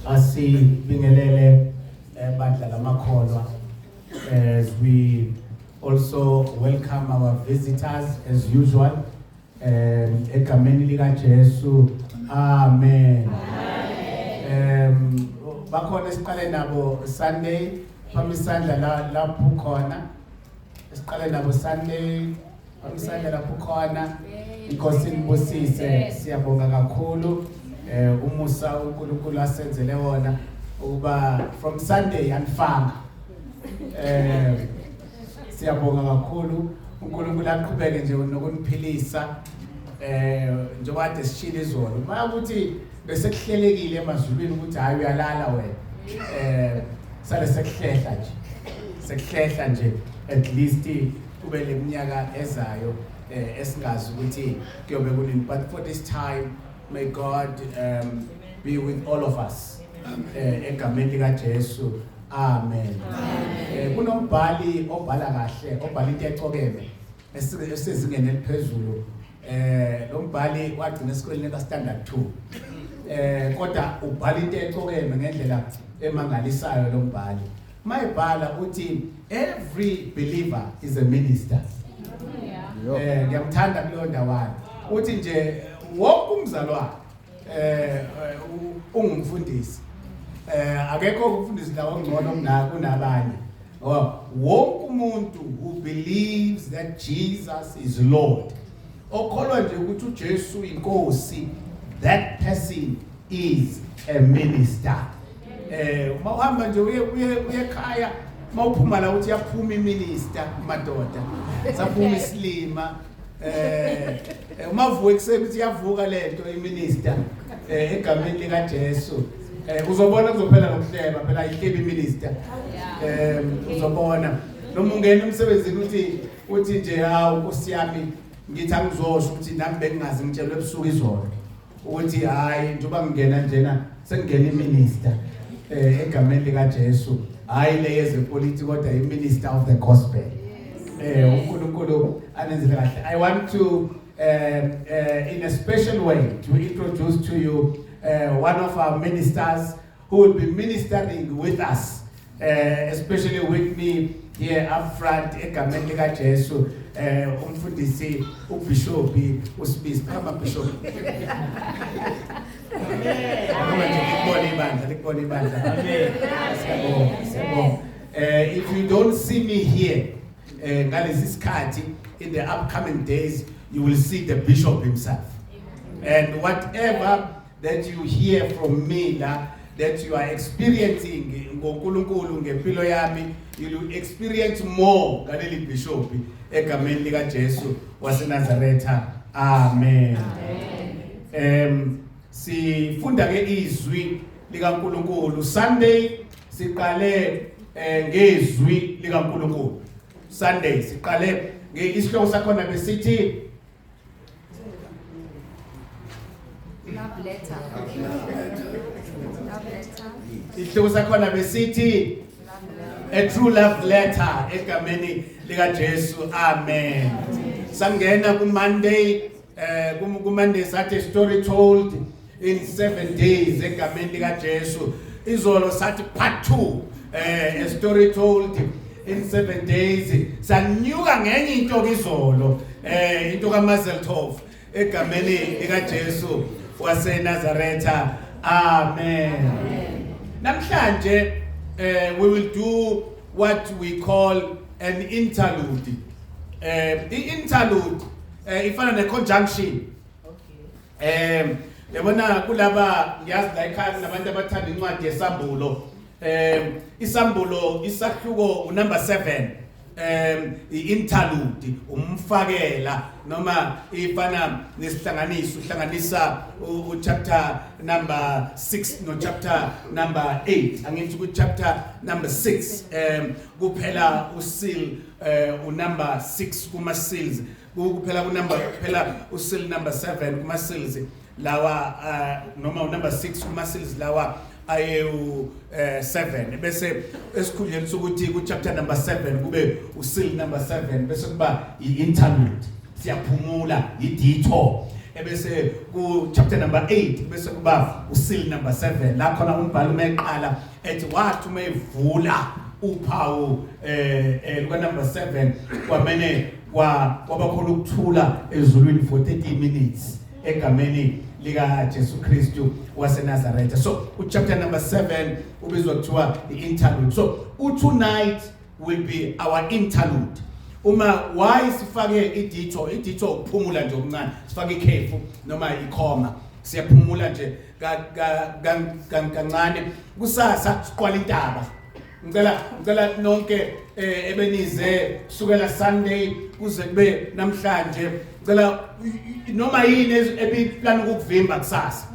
Asibingelele bandla lamakholwa as we also welcome our visitors as usual, egameni lika Jesu, amen. Bakhona esiqale nabo Sunday, phambi isandla la lapho khona. Esiqale nabo Sunday, phambi isandla lapho khona. Inkosi inibusise, siyabonga kakhulu umusa uNkulunkulu asenzele wona ukuba from Sunday anifanga. Siyabonga kakhulu, uNkulunkulu aqhubeke nje nokuniphilisa njengoba kade sishilo izolo, uma ukuthi bese kuhlelekile emazulwini ukuthi hayi uyalala wena, sale sekuhlehla nje, sekuhlehla nje at least kube leminyaka ezayo esingazi ukuthi kuyobe kunini, but for this time may God be with all of us. Egameni lika Jesu, amen. Kunombhali obhala kahle, obhala into ecokeme esezingeni eliphezulu. Lo mbhali wagcina esikoleni ka standard 2. Kodwa ubhala into ecokeme ngendlela emangalisayo lo mbhali. Mayibhala uthi every believer is a minister. Ngiyamthanda kuleyo ndawana. Uthi nje wonke umzalwane ungumfundisi. Akekho umfundisi la ongcono kunabanye. Wonke umuntu who believes that Jesus is Lord, okholwa nje ukuthi uJesu inkosi, that person is a minister. Uma uhamba nje uye ekhaya, mawuphuma la uthi yaphuma iminister madoda, saphuma isilima. Uma uvuka ekuseni uthi yavuka lento iminister, egameni lika Jesu. Uzobona kuzophela lokuhleba phela, ayihlebi iminister. Uzobona noma ungena emsebenzini uthi nje hawu Nkosi yami, ngithi angizosho ukuthi nami bengingazi, ngitshelwe ebusuku izolo ukuthi hayi njengoba ngingena njena sengingena iminister, egameni lika Jesu, hayi le yezepolitiki kodwa iminister of the gospel. uNkulunkulu anenzele kahle. I want to in a special way to introduce to you One of our ministers who will be ministering with us, especially with me here up front egameni lika Jesu, umfundisi uBishop uSibisi. Phama Bishop. Amen. Likubona ibandla, likubona ibandla. Amen. Siyabonga, siyabonga. If you don't see me here ngalesi sikhathi, in the upcoming days you will see the bishop himself. And whatever that you hear from me la, that you are experiencing ngoNkulunkulu ngempilo yami, you will experience more ngaleli bishop egameni lika Jesu waseNazaretha. Amen. Amen. Sifunda ke izwi likaNkulunkulu. Sunday siqale ngezwi likaNkulunkulu. Sunday siqale isihloko sakhona besithi Love letter. Love letter. Isihloko sakhona besithi A true love letter egameni lika Jesu. Amen. Sangena ku Monday, ku Monday sathi story told in 7 days egameni lika Jesu. Izolo sathi part 2, a story told in 7 days. Sanyuka ngenye into izolo, into kaMazel Tov egameni lika Jesu waseNazaretha. Amen. Namhlanje we will do what we call an interlude. I-interlude ifana ne-conjunction. Okay. Yabona kulaba ngiyazi la ekhaya kunabantu abathanda incwadi yesambulo. Isambulo isahluko unumber 7. I-interlude umfakela noma ifana nesihlanganiso, uhlanganisa u chapter number 6 no chapter number 8. Angithi ku chapter number 6 kuphela useal u number 6 kuma seals, kuphela ku number, kuphela useal number 7 kuma seals lawa, noma u number 6 kuma seals lawa ayewu 7, bese esikhundleni sokuthi ku chapter number 7 kube useal number 7, bese kuba i-interlude, siyaphumula, i-detour, ebese ku chapter number 8 bese kuba useal number 7, la khona umbhalo umeqala ethi wathi umevula uphawu luka number 7 kwamene kwabakhona ukuthula ezulwini for 30 minutes egameni lika Jesu Kristu waseNazaretha. So u chapter number 7 ubizwa kuthiwa i-interlude. So tonight will be our interlude. Uma why sifake i-detour, i-detour ukuphumula nje okuncane, sifake ikhefu noma ikhoma, siyaphumula nje kancane. Kusasa siqwala intaba. Ngicela nonke ebenize kusukela Sunday kuze kube namhlanje, ngicela noma yini ebiplan ukuvimba kusasa,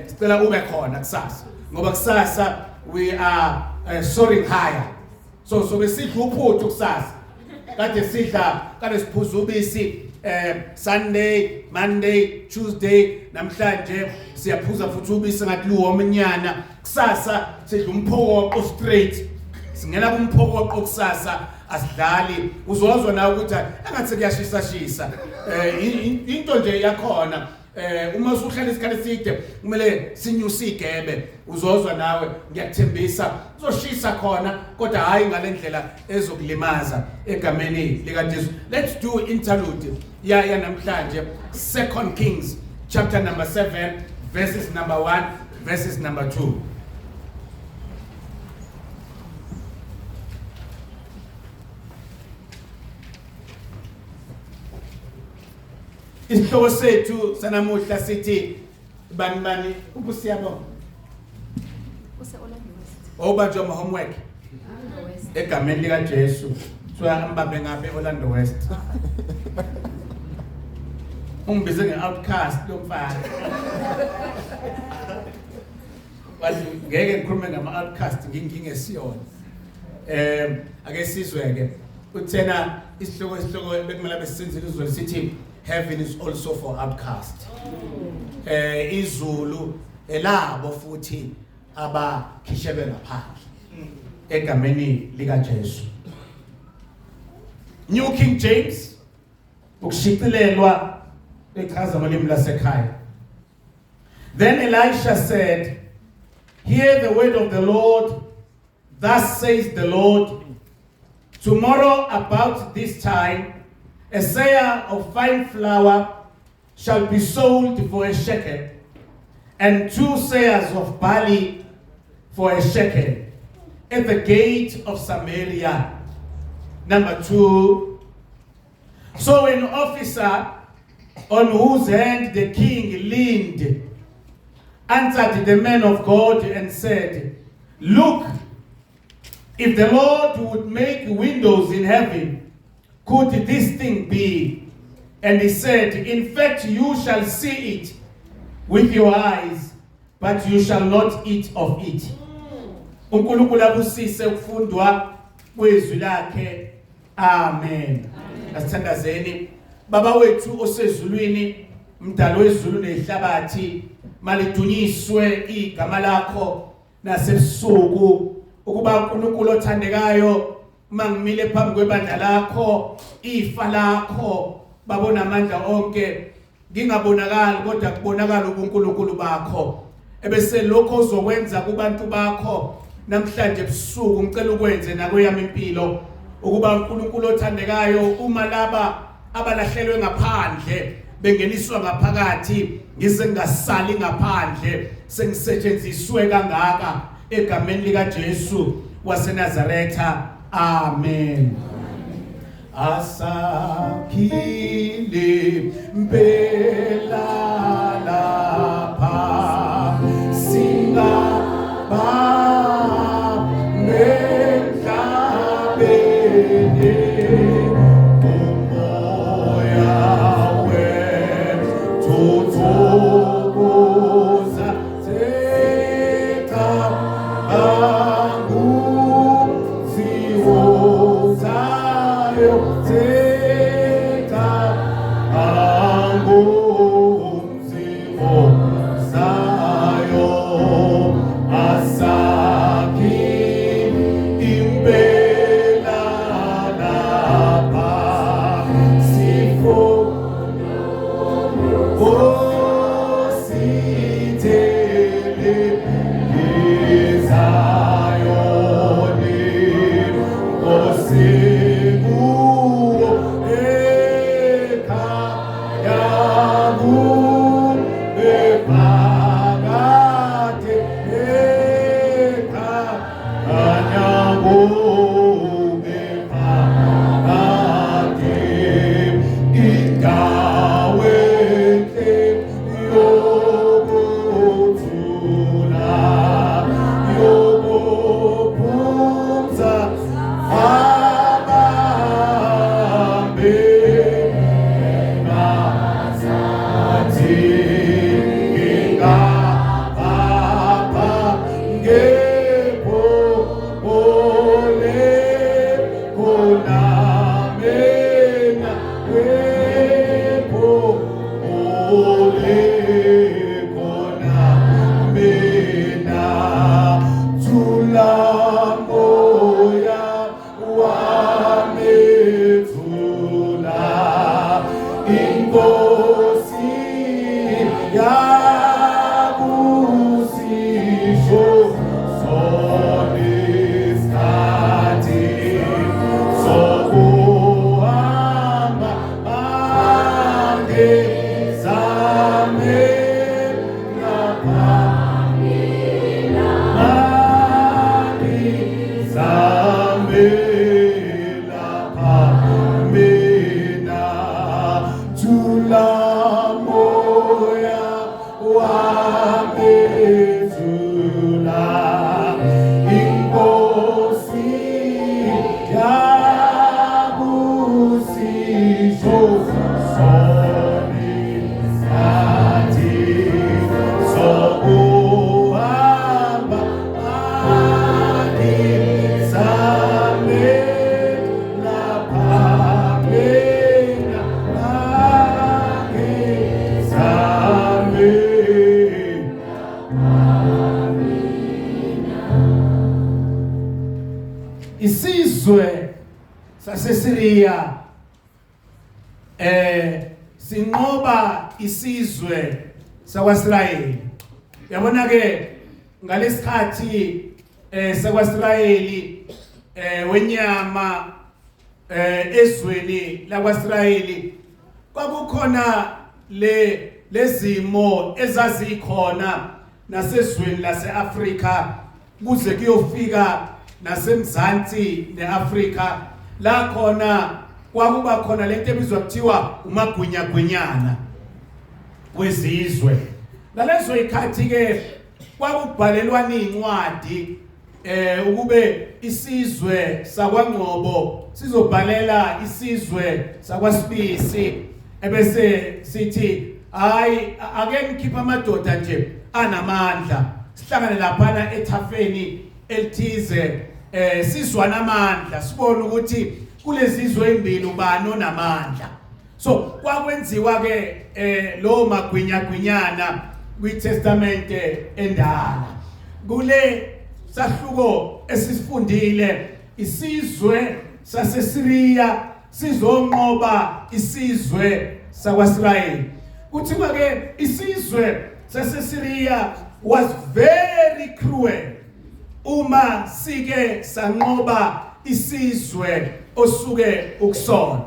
sicela ube khona kusasa, ngoba kusasa we are soaring higher. So sobe sidla uphuthu kusasa, kade sidla, kade siphuza ubisi Sunday, Monday, Tuesday, namhlanje siyaphuza futhi ubisi ngathi luwomnyana. Kusasa sidla umphokoqo straight, singena kumphokoqo kusasa, asidlali. Uzozwa nawe ukuthi engathi kuyashisa shisa, into nje yakhona. Uma usuhlala isikhathi eside kumele sinyuse igebe, uzozwa nawe, ngiyakuthembisa kuzoshisa khona, kodwa hayi ngalendlela ezokulimaza egameni lika Jesu. Let's do interlude ya namhlanje, 2 Kings chapter number 7 verses number 1 verses number 2. Isihloko sethu sanamuhla sithi bani bani ubusiyabonga Use Orlando West. Obanjwa ama homework Orlando West. egameni lika Jesu. So ambambe ngabe Orlando West. Ungibize ngeoutcast lo mfana. Wathi ngeke ngikhulume ngama outcast ngingesiyona. Ake sizwe ke. Uthena isihloko bekumele besenzile izwe sithi heaven is also for outcast. Izulu elabo futhi abakhishelwe ngaphandle egameni lika Jesu. New King James, ukushicilelwa echaza ngolimi lasekhaya. Then Elisha said, "Hear the word of the Lord. Thus says the Lord, tomorrow about this time, a seah of fine flour shall be sold for a shekel, and 2 seahs of barley for a shekel at the gate of Samaria." Number 2. So an officer on whose hand the king leaned answered the man of God and said, "Look, if the Lord would make windows in heaven, could this thing be?" And he said, "In fact, you shall see it with your eyes, but you shall not eat of it." uNkulunkulu abusise ukufundwa kwezwi lakhe. Amen. Asithandazeni. Baba wethu osezulwini, mdali wezulu nehlabathi, malidunyiswe igama lakho nasebusuku, ukuba uNkulunkulu othandekayo, mangimile phambi kwebandla lakho, ifa lakho, babona amandla onke, ngingabonakali kodwa kubonakala ubuNkulunkulu bakho. Ebese lokho uzokwenza kubantu bakho namhlanje ebusuku, ngicela ukwenze nakweyami impilo, ukuba uNkulunkulu othandekayo, uma laba abalahlelwe ngaphandle bengeniswa ngaphakathi, ngize ngingasali ngaphandle, sengisetshenziswe kangaka, egameni lika Jesu waseNazaretha. Amen. Asakhile mpela lapha singaba nemhlabeni, umoya wethu thokoza thetha anguziwozayo thetha angumziwozayo asakhi impela lapha sifuna osithele ngezayoni Nkosi kuwo ekhaya kube phakade, ekhaya kube phakade, indawo enhle yokuthula yokuphumza abahambe ngathi ngingabapha ngephole khona mina ephole khona mina thula moya wami thula inkosi yakusisho sonisikhathi sokuhamba angizame lapha angizame lapha mina thula moya wami thula inkosi yakusisho sonisikhathi sokuhamba angizame lapha mina angizame. Isizwe saseSiriya sinqoba isizwe sakwaIsrayeli. Yabona ke ngalesikhathi sakwaIsrayeli wenyama ezweni lakwaIsrayeli kwakukhona le lezimo ezazikhona nasezweni laseAfrika kuze kuyofika naseMzansi neAfrika, la khona kwakuba khona lento ebizwa kuthiwa umagwinyagwinyana wezizwe. Ngalezo ikhathi ke kwakubhalelwana incwadi, ukube isizwe sakwaNgcobo sizobhalela isizwe sakwaSibisi, ebese sithi, "Hayi, ake nikhiphe amadoda nje anamandla, sihlangane laphana ethafeni elithize, sizwana amandla, sibone ukuthi kulezizwe ezimbili ubani onamandla." So kwakwenziwa ke lo magwinya gwinyana kwiTestament endala. Kule sahluko esisifundile, isizwe saseSyria sizonqoba isizwe sakwaIsrayeli. Kuthiwa ke isizwe saseSyria was very cruel uma sike sanqoba isizwe osuke ukusona.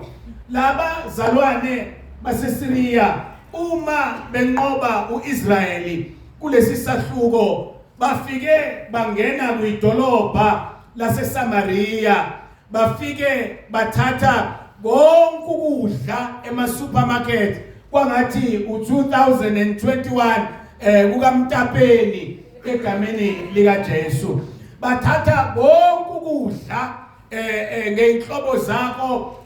Laba zalwane baseSyria, uma benqoba uIsrayeli kulesi sahluko, bafike bangena kwidolobha laseSamaria, bafike bathatha konke ukudla ema supermarket kwangathi u2021 kukamtapeni egameni lika Jesu. Bathatha konke ukudla ngeinhlobo zakho.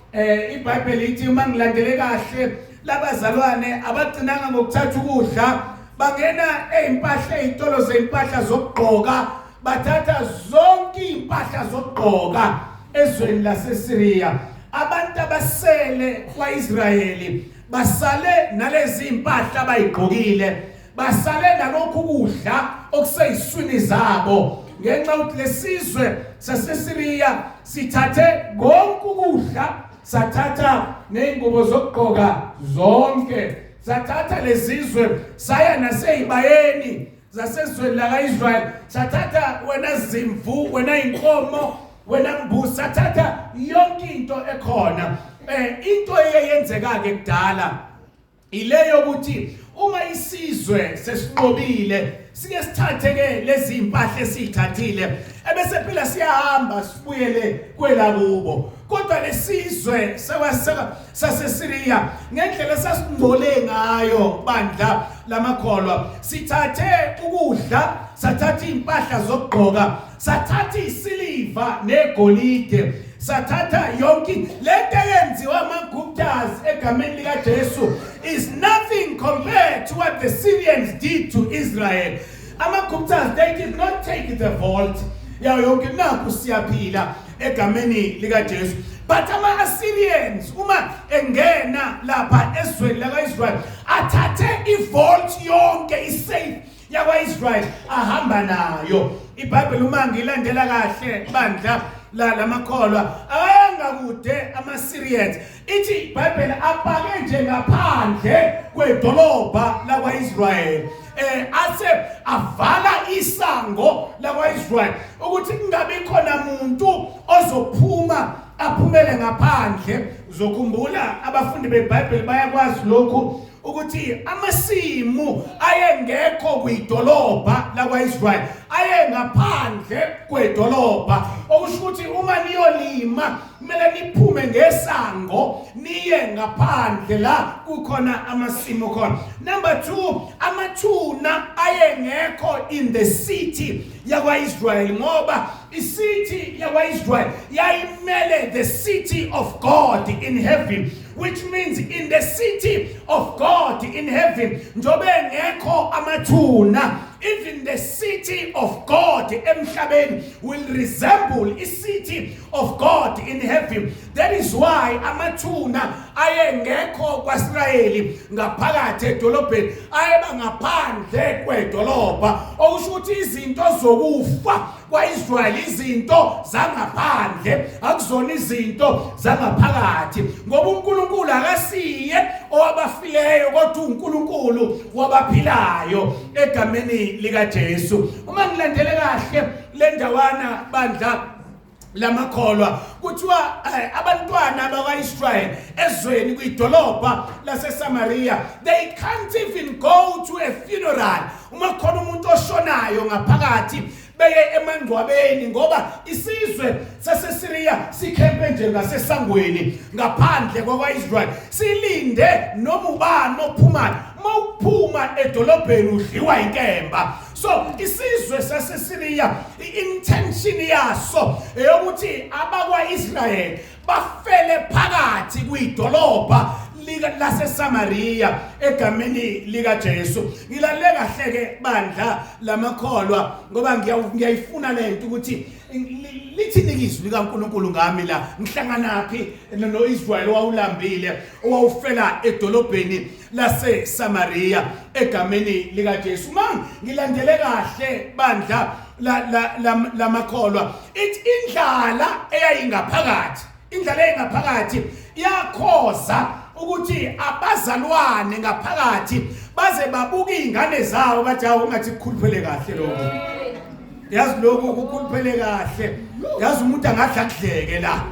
IBhayibheli ithi, uma ngilandele kahle, labazalwane abagcinanga ngokuthatha ukudla, bangena ezimpahla, ezitolo zezimpahla zokugqoka, bathatha zonke impahla zokugqoka ezweni laseSyria. Abantu abasele kwaIsrayeli basale nalezi impahla abayigqokile, basale nalokhu kudla okuseyiswini zabo, ngenxa ukuthi lesizwe saseSyria sithathe konke ukudla, sathatha nezingubo zokugqoka zonke, sathatha lezizwe saya naseyibayeni zasezweni laka-Israel, sathatha wena zimvu, wena inkomo, wena mbuzi, sathatha yonke into ekhona. Into eyenzeka ke kudala ile yokuthi uma isizwe sesinqobile, sike sithathe ke lezi impahla esizithathile, ebese phela siyahamba sibuyele kwelakubo. Kodwa lesizwe saseSyria, ngendlela sasingcole ngayo, bandla lamakholwa, sithathe ukudla, sathatha impahla zokugqoka, sathatha isiliva negolide, sathatha yonke lento eyenziwa ama-Guptas egameni likaJesu is nothing compared to what the Syrians did to Israel. Ama-Guptas, they did not take the vault yayo yonke, nakhu siyaphila egameni likaJesu. But ama-Assyrians, uma engena lapha ezweni laka-Israel, athathe i-vault yonke, i-safe yakwa-Israel, ahamba nayo. IBhayibheli, uma ngilandela kahle, bandla la lamakholwa, ayanga kude ama-Syrians. Ithi iBhayibheli apake nje ngaphandle kwedolobha lakwa-Israel, ase avala isango lakwa-Israel ukuthi kungabi khona umuntu ozophuma aphumele ngaphandle. Uzokhumbula, abafundi beBhayibheli bayakwazi lokhu, ukuthi amasimu ayengekho kwidolobha lakwaIsrael, ayengaphandle kwedolobha, okusho ukuthi uma niyolima kumele niphume ngesango niye ngaphandle la kukhona amasimu khona. Number 2, amathuna ayengekho in the city yakwaIsrael, ngoba i-city yakwaIsrael yayimele the city of God in heaven, which means in the city of God in heaven njobe ngekho amathuna, even the city of God emhlabeni will resemble i city of God in heaven. That is why amathuna ayengekho kwaIsrayeli ngaphakathi edolobheni, ayeba ngaphandle kwedolobha, okusho ukuthi izinto zokufa kwaIsrael izinto zangaphandle, akuzona izinto zangaphakathi, ngoba uNkulunkulu akasiye owabafileyo kodwa uNkulunkulu wabaphilayo egameni Egameni lika Jesu. Uma ngilandele kahle le ndawana, bandla lamakholwa, kuthiwa abantwana bakwaIsrael ezweni kwidolobha laseSamaria, they can't even go to a funeral uma khona umuntu oshonayo ngaphakathi, beye emangcwabeni, ngoba isizwe saseSyria sikhempe nje ngasesangweni ngaphandle kwakwaIsrael, silinde noma ubani ophumayo. Mawuphuma edolobheni udliwa inkemba. So isizwe saseSyria, i-intention yaso eyokuthi abakwaIsrael bafele phakathi kwidolobha laseSamaria, egameni lika Jesu. Ngilalele kahle ke, bandla lamakholwa, ngoba ngiyayifuna lento ukuthi lithi nikizwi likaNkuluNkulu ngami la. Ngihlanganaphi noIsrael owawulambile, owawufela edolobheni laseSamaria, egameni lika Jesu? Mang ngilandele kahle, bandla lamakholwa, ithi indlala eyayingaphakathi, indlala eyayingaphakathi iyakhoza ukuthi abazalwane ngaphakathi baze babuke izingane zabo, bathi, "Hawu, ungathi kukhuluphele kahle lokho, yazi lokhu kukhuluphele kahle, yazi umuntu angadla kudleke la."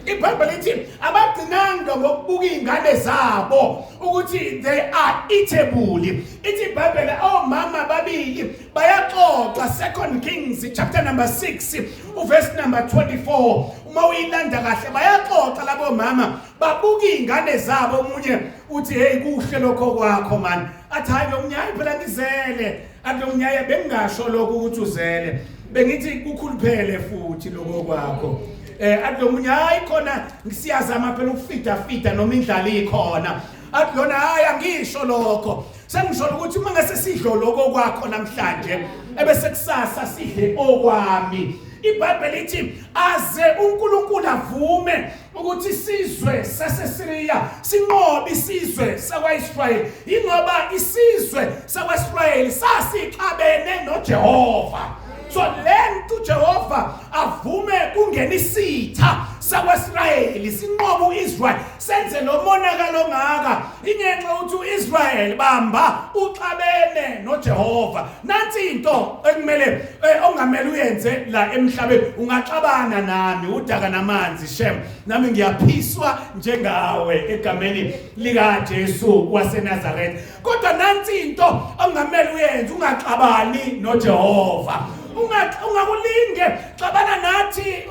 IBhayibheli lithi abagcinanga ngokubuka izingane zabo ukuthi they are eatable. Ithi iBhayibheli omama babili bayaxoxa, Second Kings chapter number 6, uverse number 24. Uma uyilanda kahle, bayaxoxa labo mama, babuka izingane zabo. Omunye uthi, "Hey, kuhle lokho kwakho man." Athi, "Hayi lo mnyayi, phela ngizele." Athi lo mnyayi, "Bengingasho lokho ukuthi uzele, bengithi kukhuluphele futhi lokho kwakho." Athi lo munye, "Hayi khona siyazama phela ukufida fida noma indlala ikhona." Athi lona, "Hayi, angisho lokho, sengisho ukuthi uma ngase sidlo lokho kwakho namhlanje, ebese kusasa sidle okwami." IBhayibheli lithi aze uNkulunkulu avume ukuthi isizwe saseSyria sinqobe isizwe sakwaIsrael, ingoba isizwe sakwaIsrael sasixabene noJehova. So lento uJehova avume kungena isitha sakwaIsrael sinqobe uIsrael, senze lo monakalo ongaka, ingenxa ukuthi uIsrael bamba uxabene noJehova. Nansi into ekumele ongamele uyenze la emhlabeni: ungaxabana nami, udaka namanzi shem, nami ngiyaphiswa njengawe, egameni lika Jesu waseNazaretha. Kodwa nansi into ongamele uyenze: ungaxabani noJehova. Ungakulinge xabana nathi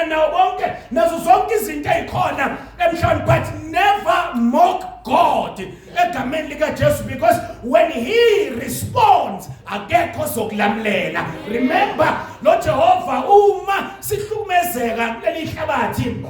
nawo bonke nazo zonke izinto ezikhona emhlabeni, but never mock God, egameni lika Jesu, because when he responds akekho zokulamlela. Remember, lo Jehova, uma sihlukumezeka kuleli hlabathi,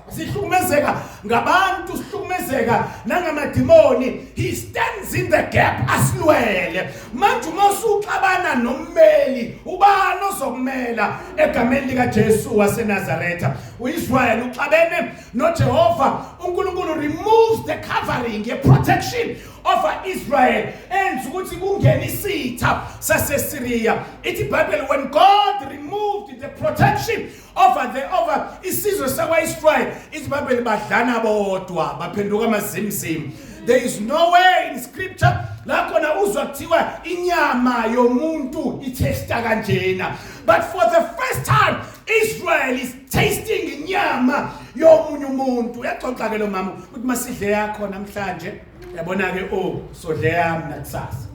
sihlukumezeka ngabantu, sihlukumezeka nangamadimoni, he stands in the gap asilwele. Manje uma usuxabana nommeli, ubani ozokumela, egameni lika Jesu waseNazaretha? uIsrael uxabene noJehova. uNkulunkulu removes the covering, a protection over Israel, enza ukuthi kungene isitha saseSyria. Ithi iBhayibheli when God removed the protection over isizwe sakwaIsrael, ithi iBhayibheli badlana bodwa, baphenduka amazimzim. There is no way in scripture la khona uzwa kuthiwa inyama yomuntu itaste kanjena, but for the first time Israel is tasting inyama yomunye umuntu. Uyaxoxa ke lo mama ukuthi masidle yakho namhlanje, yabona ke, oh, sodle yami nakusasa,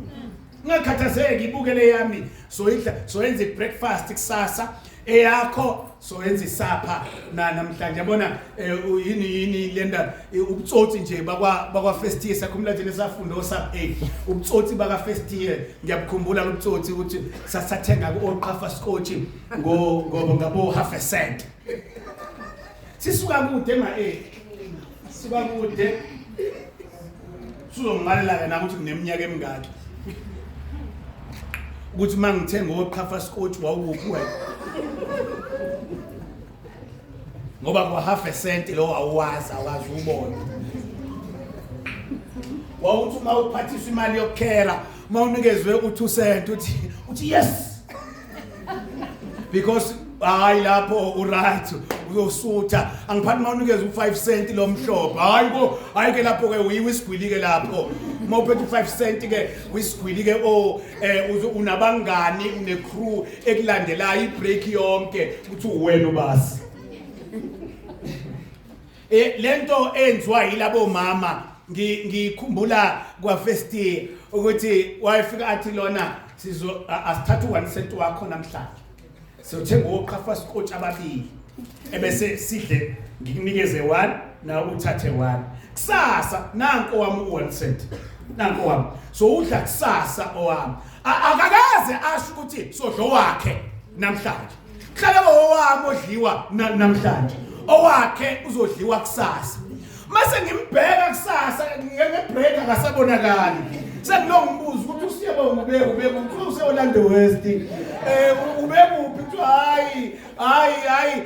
ungakhathazeki, ibukele yami soyidla, soyenza ibreakfast kusasa, eyakho soyenza isapha na namhlanje. Yabona, yini lenda, ubutsotsi nje bakwa first year. Sakhumbula nje lesafunda osub A, ubutsotsi baka first year. Ngiyabukhumbula lobutsotsi ukuthi sasathenga ku oqhafa scotch ngo ngo ngabo half a cent. Sisuka kude ma A, suka kude, sizongibalela ke na ukuthi kuneminyaka emingaki ukuthi uma ngithenga oqhafa scotch wawukuphi wena, ngoba kwa half a cent lo awuwazi, awazi ubona. Wawuthi uma uphathiswa imali yokukhera, uma unikezwe u2 cent, uthi yes, because hayi lapho uright, uyosutha. Angiphathi uma unikezwe u5 cent lo mhlophe, hayi bo, hayi ke lapho ke uyiwe isigwili ke lapho. Uma uphethe u5 cent ke wisigwili ke o unabangani, une crew ekulandelayo ibreak yonke uthi wena ubasi. Lento enziwa yilabo mama ngikhumbula kwa first year ukuthi wayefika athi lona sizo asithatha u1 cent wakho namhlanje, siyothenga oqhafa scotch ababili ebese sidle, ngikunikeze 1 na uthathe 1 kusasa. Nanko wami u1 cent, nanko wami, so udla kusasa owami. Akakaze asho ukuthi sodlo wakhe namhlanje, kuhlala owami odliwa namhlanje, owakhe uzodliwa kusasa. Mase ngimbheka kusasa ngebreak akasabonakali, sengilongibuza ukuthi usiyabonga ube kuphi, use-Orlando West, ube kuphi? Kuthiwa hayi hayi hayi,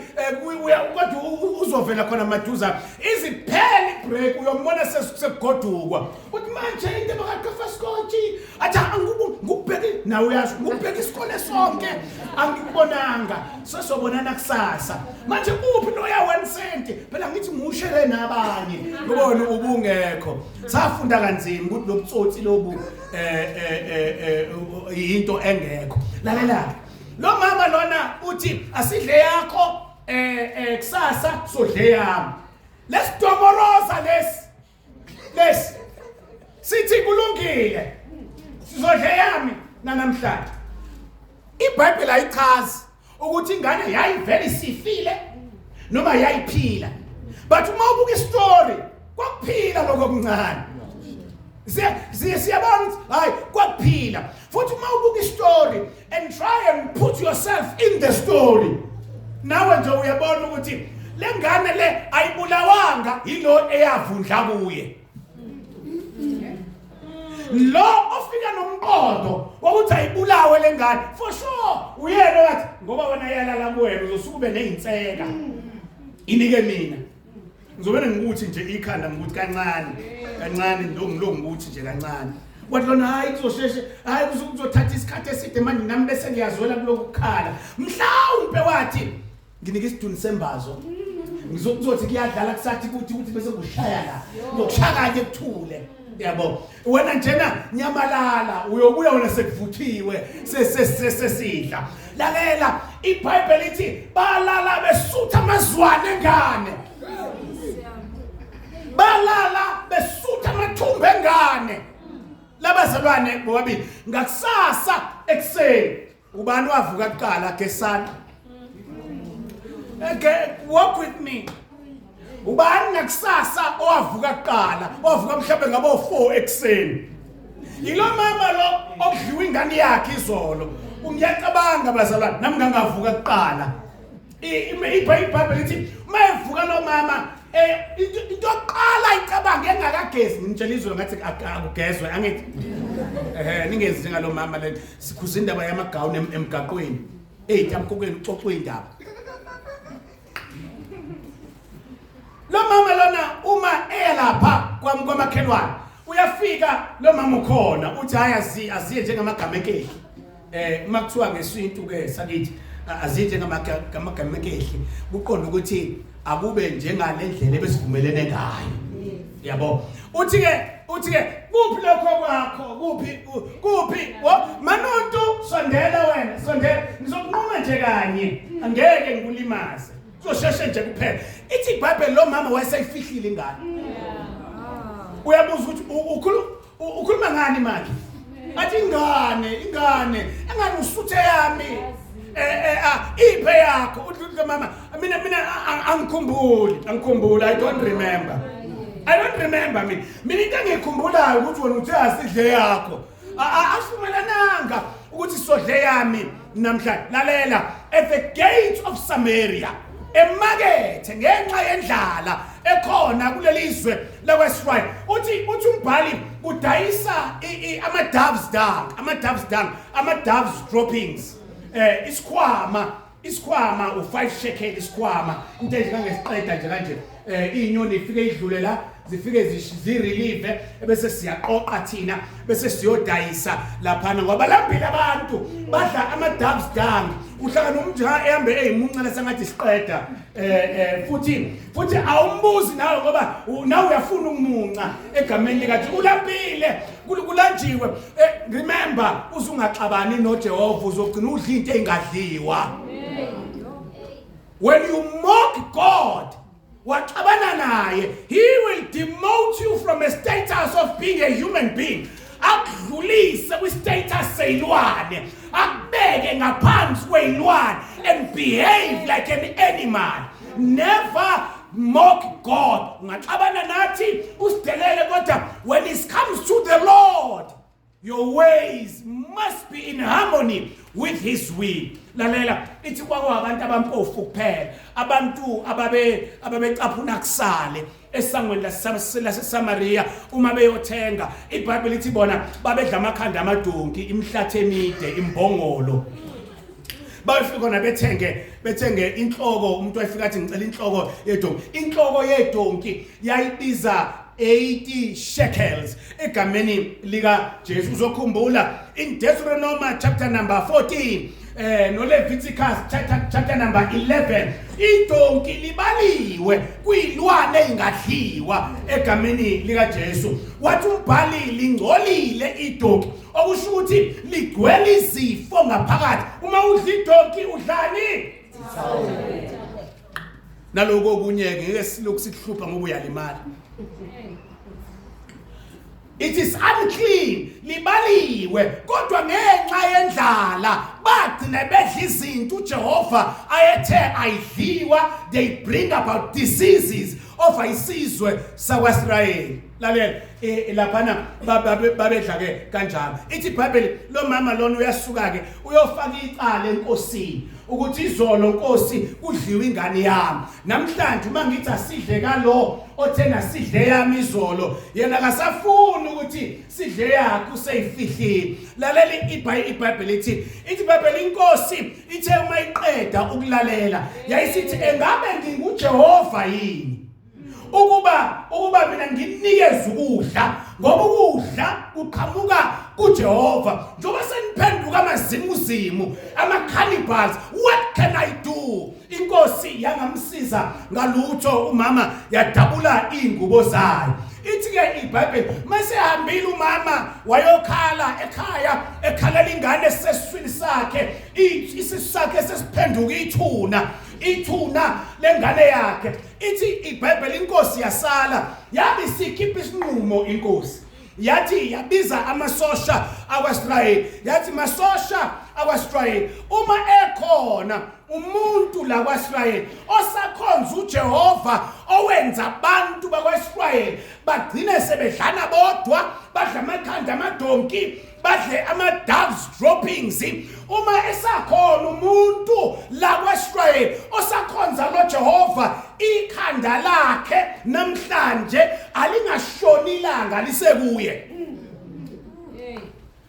kodwa uzovela khona maduza. Iziphela ibreak, uyombona sekugodukwa, uthi manje into bakaqhafa scotch, athi ngikubheke nawe, uyasho ngikubheke isikole sonke angikubonanga, sesobonana kusasa. Manje kuphi loya 1 cent? Phela ngithi ngiwushere nabanye, ubone ubungekho. Safunda kanzima ukuthi lobutsotsi lobu into engekho. Lalela, lo mama lona uthi asidle yakho, kusasa sodle yami. Lesidomoroza lesi sithi kulungile, sizodle yami namhlanje. iBhayibheli ayichazi ukuthi ingane yayivele isifile noma yayiphila, but uma ubuka istory, kwakuphila lokho okuncane. Siyabona ukuthi hayi, kwakuphila. Futhi uma ubuka istory and try and put yourself in the story, nawe nje uyabona ukuthi le ngane le ayibulawanga yilo eyavundla kuye. Lo ofika nomqondo wokuthi ayibulawe le ngane, for sure uyena wathi ngoba wena yalala kuwena, uzosuka ube nezinseka, inike mina, ngizobe ngikuthi nje ikhanda, ngikuthi kancane kancane, ngilongi ngikuthi nje kancane. Wathi lona hayi, kuzosheshe, hayi, kuzothatha isikhathi eside manje, nami bese ngiyazwela kulokhu kukhala. Mhlawumbe wathi nginike isiduni sembazo, ngizokuthi kuyadlala kusathi kuthi bese kushaya la, ngizokushaya kanye kuthule, yabo wena njena nyamalala, uyobuya wena sekuvuthiwe, sesidla. Lalela, iBhayibheli ithi balala besutha amazwane engane, balala besutha amathumba engane labazalwane bobabili. Ngakusasa ekuseni, ubani wavuka kuqala? Gesana, okay, walk with me. Ubani ngakusasa owavuka kuqala, owavuka mhlawumbe ngabo 4 ekuseni? Yilo mama lo okudliwa ingane yakhe izolo. Ngiyacabanga bazalwane, nami ngangavuka kuqala. IBhayibheli lithi uma evuka lo mama, into yokuqala icabanga engakagezi, ngitshela izolo ngathi akugezwe, angithi ningenzi njengalo mama le. Sikhuza indaba yamagawuni emgaqweni, ey'tamkokweni uxoxwe indaba. Lo mama lona uma eya lapha kwamakhelwane, uyafika lo mama ukhona, uthi hayi, aziye njengamagama ekehli. Uma kuthiwa ngesintu ke sakithi aziye njengamagama ekehli, kuqonda ukuthi akube njengale ndlela ebesivumelene ngayo, yabo. Uthi ke kuphi lokho kwakho, kuphi, kuphi manuntu? Sondela wena, sondela, ngizokunquma nje kanye, angeke ngikulimaze, kuzosheshe nje kuphela. Ithi iBhayibheli lo mama wayeseyifihlile ingane. Uyabuza ukuthi ukhuluma ngani manje? Athi ingane, ingane engane usuthe yami, iphe yakho. Uthi lo mama, mina angikhumbuli, angikhumbuli, I don't remember, I don't remember. Mina into engikhumbulayo ukuthi wena uthe asidle yakho. Asivumelananga ukuthi sodle yami namhlanje. Lalela, at the gate of Samaria, emakethe, ngenxa yendlala ekhona kuleli zwe lakwaIsrael, uthi umbhali kudayisa ama doves dung, ama doves dung, ama doves droppings, isikhwama u5 shekel, isikhwama into enjengangesiqeda nje kanje. Inyoni ifike idlule la. Zifike zirelieve, bese siyaqoqa thina, bese siyodayisa laphana, ngoba lambile abantu, badla ama-doves dung. Uhlangana nomuntu nje ehambe eyimuncela sengathi siqeda, futhi awumbuzi nawe, ngoba nawe uyafuna ukumunca egameni likaJesu. Ulambile, kulanjiwe. Remember, uzungaxabani noJehova, uzogcina udla into engadliwa. When you mock God, waxabana naye, he will demote you from a status of being a human being, akudlulise kwi-status seyilwane, akubeke ngaphansi kweyilwane and behave like an animal. Never mock God. Ungaxabana nathi, usidelele, kodwa when it comes to the Lord, your ways must be in harmony with his will. Lalela, ithi kwakuwabantu abampofu kuphela, abantu ababecaphuna kusale esangweni laseSamaria uma beyothenga. IBhayibheli ithi bona babedla amakhanda amadonki, imihlathi emide, imbongolo. Bayofika khona bethenge inhloko. Umuntu wayefika athi, "Ngicela inhloko yedonki." Inhloko yedonki yayibiza 80 shekels egameni lika Jesu. Uzokhumbula in Deuteronomy chapter number 14 no Leviticus chapter number 11, idonki libaliwe kuyilwane engadliwa egameni lika Jesu. Wathi umbhali lingcolile idonki, okusho ukuthi ligcwele izifo ngaphakathi. Uma udla idonki, udlani? Naloko okunye ke ngeke silokhu sikuhlupha ngoba uyalimala. It is unclean, libaliwe, kodwa ngenxa yendlala bagcina bedla izinto uJehova ayethe ayidliwa. They bring about diseases over isizwe sakwaIsrayeli. Lalela, laphana babedla ke kanjalo. Ithi iBhayibheli lo mama lona uyasuka ke uyofaka icala enkosini ukuthi, "Izolo, Nkosi, kudliwe ingane yami. Namhlanje uma ngithi asidle kalo othena sidle yami izolo, yena akasafuni ukuthi sidle yakhe, useyifihlile." Lalela, iBhayibheli ithi iBhayibheli inkosi ithe uma iqeda ukulalela yayisithi, "Engabe nginguJehova yini ukuba mina nginikeze ukudla? Ngoba ukudla kuqhamuka kuJehova. Njengoba seniphenduka amazimuzimu, ama cannibals, what can I do?" Inkosi yangamsiza ngalutho umama, yadabula ingubo zayo. Ithi ke iBhayibheli mase hambile umama wayokhala ekhaya, ekhalela ingane esesiswini sakhe. Isisu sakhe sesiphenduka ithuna, ithuna lengane yakhe. Ithi iBhayibheli inkosi yasala yabe isikhipha isinqumo. Inkosi yathi, yabiza amasosha akwaIsrayeli, yathi, "Masosha akwaIsrayeli, uma ekhona umuntu la kwaIsrayeli osakhonza uJehova owenza abantu bakwaIsrayeli bagcine sebedlana bodwa, badla amakhanda amadonki, badle ama-doves droppings, uma esakhona umuntu la kwaIsrayeli osakhonza lo Jehova, ikhanda lakhe namhlanje alingashoni ilanga lisekuye."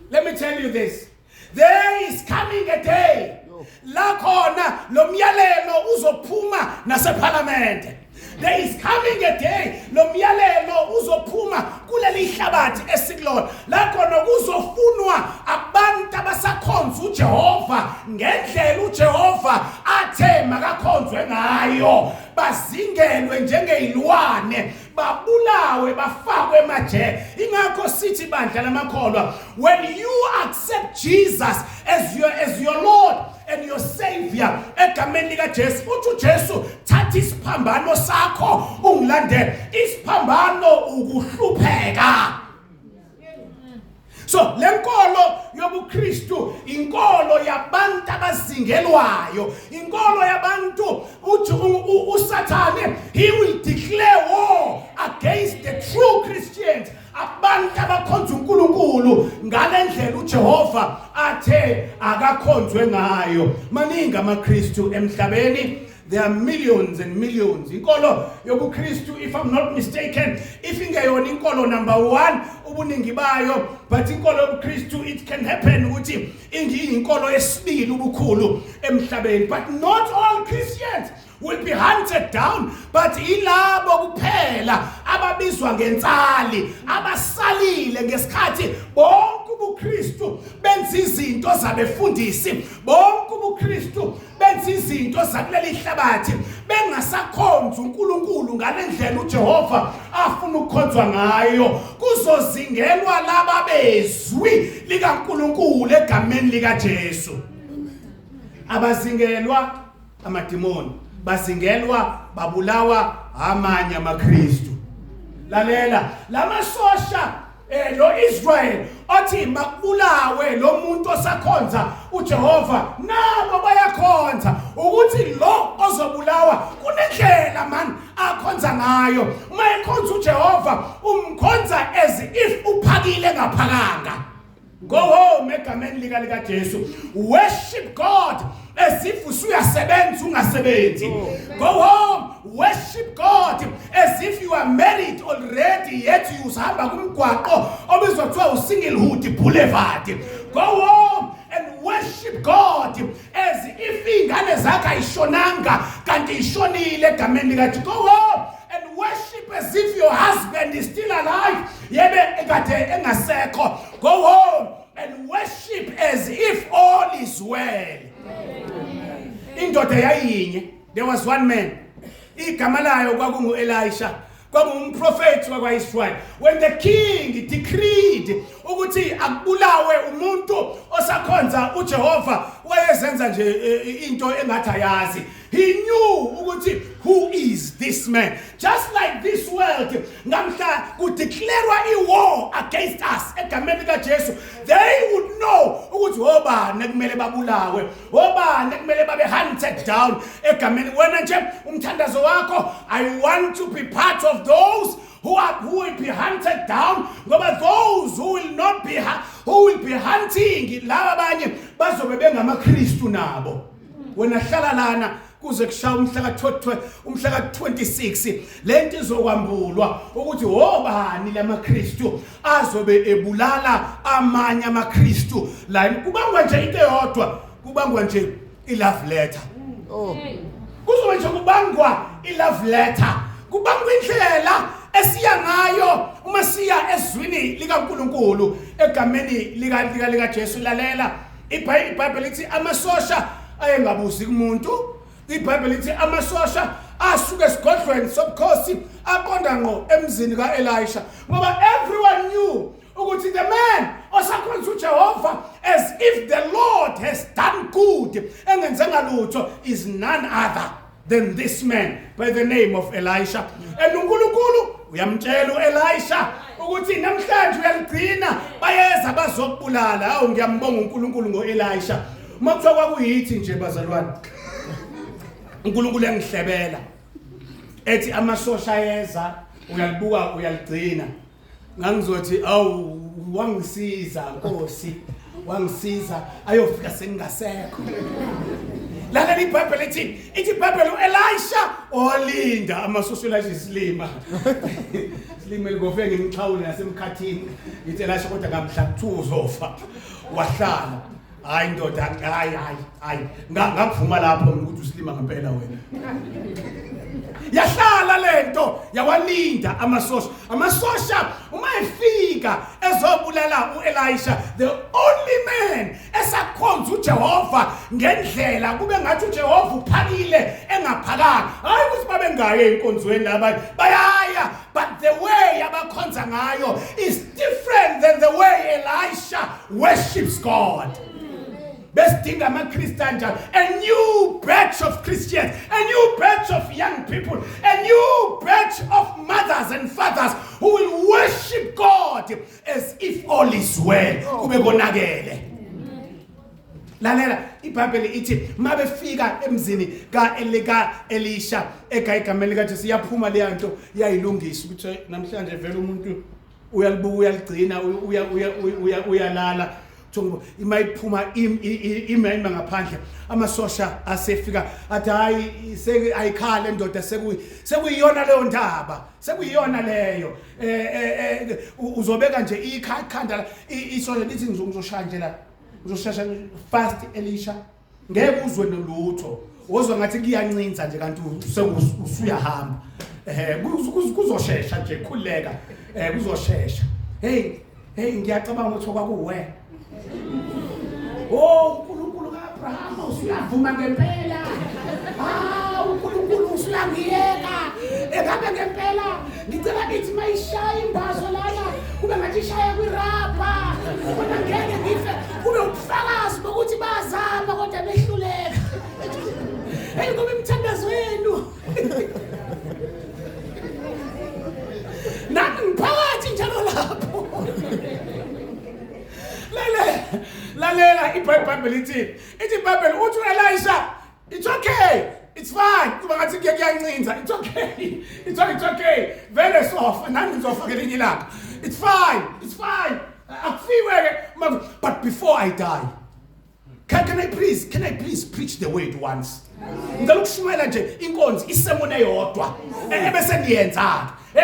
Let me tell you this: there is coming a day la khona lo myalelo uzophuma naseParliament. There is coming a day lo myalelo uzophuma kuleli hlabathi esikulona, la khona kuzofunwa abantu abasakhonza uJehova ngendlela uJehova athe makakhonzwe ngayo, bazingelwe njengezilwane, babulawe, bafakwe emajele. Ingakho sithi, bandla lamakholwa, when you accept Jesus as your Lord and your Savior egameni lika Jesu, uthi uJesu, "Thatha isiphambano sakho ungilandele." Isiphambano ukuhlupheka. So lenkolo yobuKristu inkolo yabantu abazingelwayo, inkolo yabantu uthi uSathane, he will declare war against the true Christians, abantu abakhonza uNkulunkulu ngalendlela uJehova athe akakhonzwe ngayo. Maningi amaKristu emhlabeni. There are millions and millions. Inkolo yobuKristu, if I'm not mistaken, if ingeyona inkolo number 1 ubuningi bayo, but inkolo yobuKristu, it can happen ukuthi ingiyinkolo yesibili ubukhulu emhlabeni. But not all Christians will be hunted down, but ilabo kuphela ababizwa ngensali abasalile ngesikhathi bonke ubuKristu benza izinto zabefundisi, bonke ubuKristu benza izinto zakuleli hlabathi, bengasakhonzi uNkulunkulu ngalendlela uJehova afuna ukukhonzwa ngayo. Kuzozingelwa laba bezwi likaNkulunkulu egameni likaJesu. Abazingelwa amadimoni, bazingelwa babulawa amanye amaKristu. Lalela lamasosha lo Israel othi makubulawe lo muntu osakhonza uJehova, nabo bayakhonza ukuthi lo ozobulawa kunendlela man akhonza ngayo. Uma ekhonza uJehova umkhonza as if uphakile ngaphakanga. Go home egameni lika Jesu. Worship God as if usuyasebenza ungasebenzi. Go home, worship God as if you are married already yet usahamba kumgwaqo obizwa kuthiwa usinglehood boulevard. Go home and worship God as if ingane zakhe ayishonanga kanti ishonile egameni likaJesu. Go home and worship as if your husband is still alive yebe ekade engasekho. Go home and worship as if all is well. Indoda yayinye, there was one man, igama layo kwakungu Elisha, kwakungumprofeti wakwaIsrael. When the king decreed ukuthi akubulawe umuntu osakhonza uJehova, wayezenza nje into engathi ayazi. He knew ukuthi who is this man. Just like this world, ngamhla kudeclarewa i-war against us egameni likaJesu, they would know ukuthi obani ekumele babulawe, obani ekumele babe hunted down egameni. Wena nje umthandazo wakho, I want to be part of those who will be hunted down, ngoba those who will not be who will be hunting laba abanye bazobe bengamaKristu nabo. Wena hlala lana kuze kushaya umhla ka-26, lento izokwambulwa ukuthi obani lamaKristu azobe ebulala amanye amaKristu. La kubangwa nje into eyodwa, kubangwa nje i-love letter. Kuzobe nje kubangwa i-love letter, kubangwa indlela esiya ngayo uma siya ezwini likaNkulunkulu egameni lika Jesu. Lalela, iBhayibheli lithi amasosha ayengabuzi kumuntu. iBhayibheli lithi amasosha asuka esigodlweni sobukhosi aqonda ngqo emzini kaElisha, ngoba everyone knew ukuthi the man osakhonza uJehova as if the Lord has done good engenzenga lutho is none other than this man by the name of Elisha. And uNkulunkulu uyamtshela uElisha ukuthi namhlanje uyaligcina, bayeza bazokubulala. Hawu, ngiyambonga uNkulunkulu ngoElisha. Uma kuthiwa kwakuyithi nje bazalwane, uNkulunkulu engihlebela ethi amasosha ayeza, uyalibuka uyaligcina, ngangizothi awu wangisiza Nkosi, wangisiza ayofika sengingasekho. Lalela iBhayibheli lithi, ithi iBhayibheli uElisha olinda amasosha. Elisha isilima, silima elikofe ngimxhawule nasemkhathini. Ngithi Elisha kodwa ngamhla kuthiwa uzofa, wahlala. Hayi ndoda, hayi hayi hayi, ngakuvuma lapho ukuthi usilima ngempela wena. Yahlala lento, yawalinda amasosha. Amasosha uma efika ezobulala uElisha, the only man esakhonza uJehova ngendlela kube ngathi uJehova uphakile engaphakanga. Hayi ukuthi babengaye enkonzweni laba, bayaya, but the way abakhonza ngayo is different than the way Elisha worships God. Besidinga amaKristu anjalo, a new batch of Christians, a new batch of young people, a new batch of mothers and fathers who will worship God as if all is well, kube konakele. Lalela, iBhayibheli ithi mabefika emzini kaElisha egameni likaJesu, yaphuma leya nto yayilungisa ukuthi namhlanje vele umuntu uyalibuka uyaligcina uyalala. Ima iphuma ima ngaphandle, amasosha asefika athi hayi ayikhale ndoda, sekuyiyona leyo ndaba, sekuyiyona leyo. Uzobeka nje ikhanda, isosha lithi ngizoshaya nje la, uzoshesha fast Elisha, ngeke uzwe nolutho. Wozwa ngathi kuyancinza nje kanti usuyahamba. Kuzoshesha nje, khuleka. Kuzoshesha. Hey, hey, ngiyacabanga ukuthi kwakuwe. Oh, uNkulunkulu kaAbraham usuyavuma ngempela. Ah, uNkulunkulu usuyangiyeka. Engabe ngempela ngicela kithi mayishaya imbazo lana kube ngathi ishaya kwirabha. Kodwa ngeke ngife kube ubufakazi bokuthi bazama kodwa behluleka. Hey, kube imithandazo yenu. Nami ngiphakathi njalo lapho. Lalela, lalela iBhayibheli ithi, ithi iBhayibheli uthi uElisha, it's okay. It's fine. Kuba ngathi kuyancinza. It's okay. It's okay. Vele sofa nami ngizofa ngelinye ilanga. It's fine. It's fine. Akufiwe ke, but before I die, can I please preach the word once? Ngicela ukushumayela nje inkonzo isemone eyodwa ebese ngiyenza. Hey,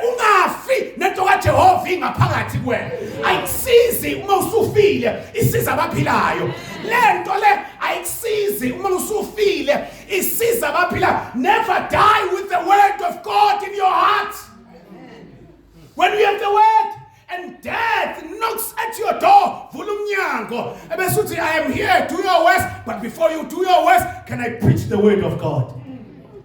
ungafi nento kaJehova ingaphakathi kuwena. Ayikusizi uma usufile, isiza abaphilayo. Lento le ayikusizi uma usufile, isiza abaphilayo. Never die with the word of God in your heart. When you have the word and death knocks at your door, vula umnyango ebese uthi, I am here, do your worst, but before you do your worst, can I preach the word of God?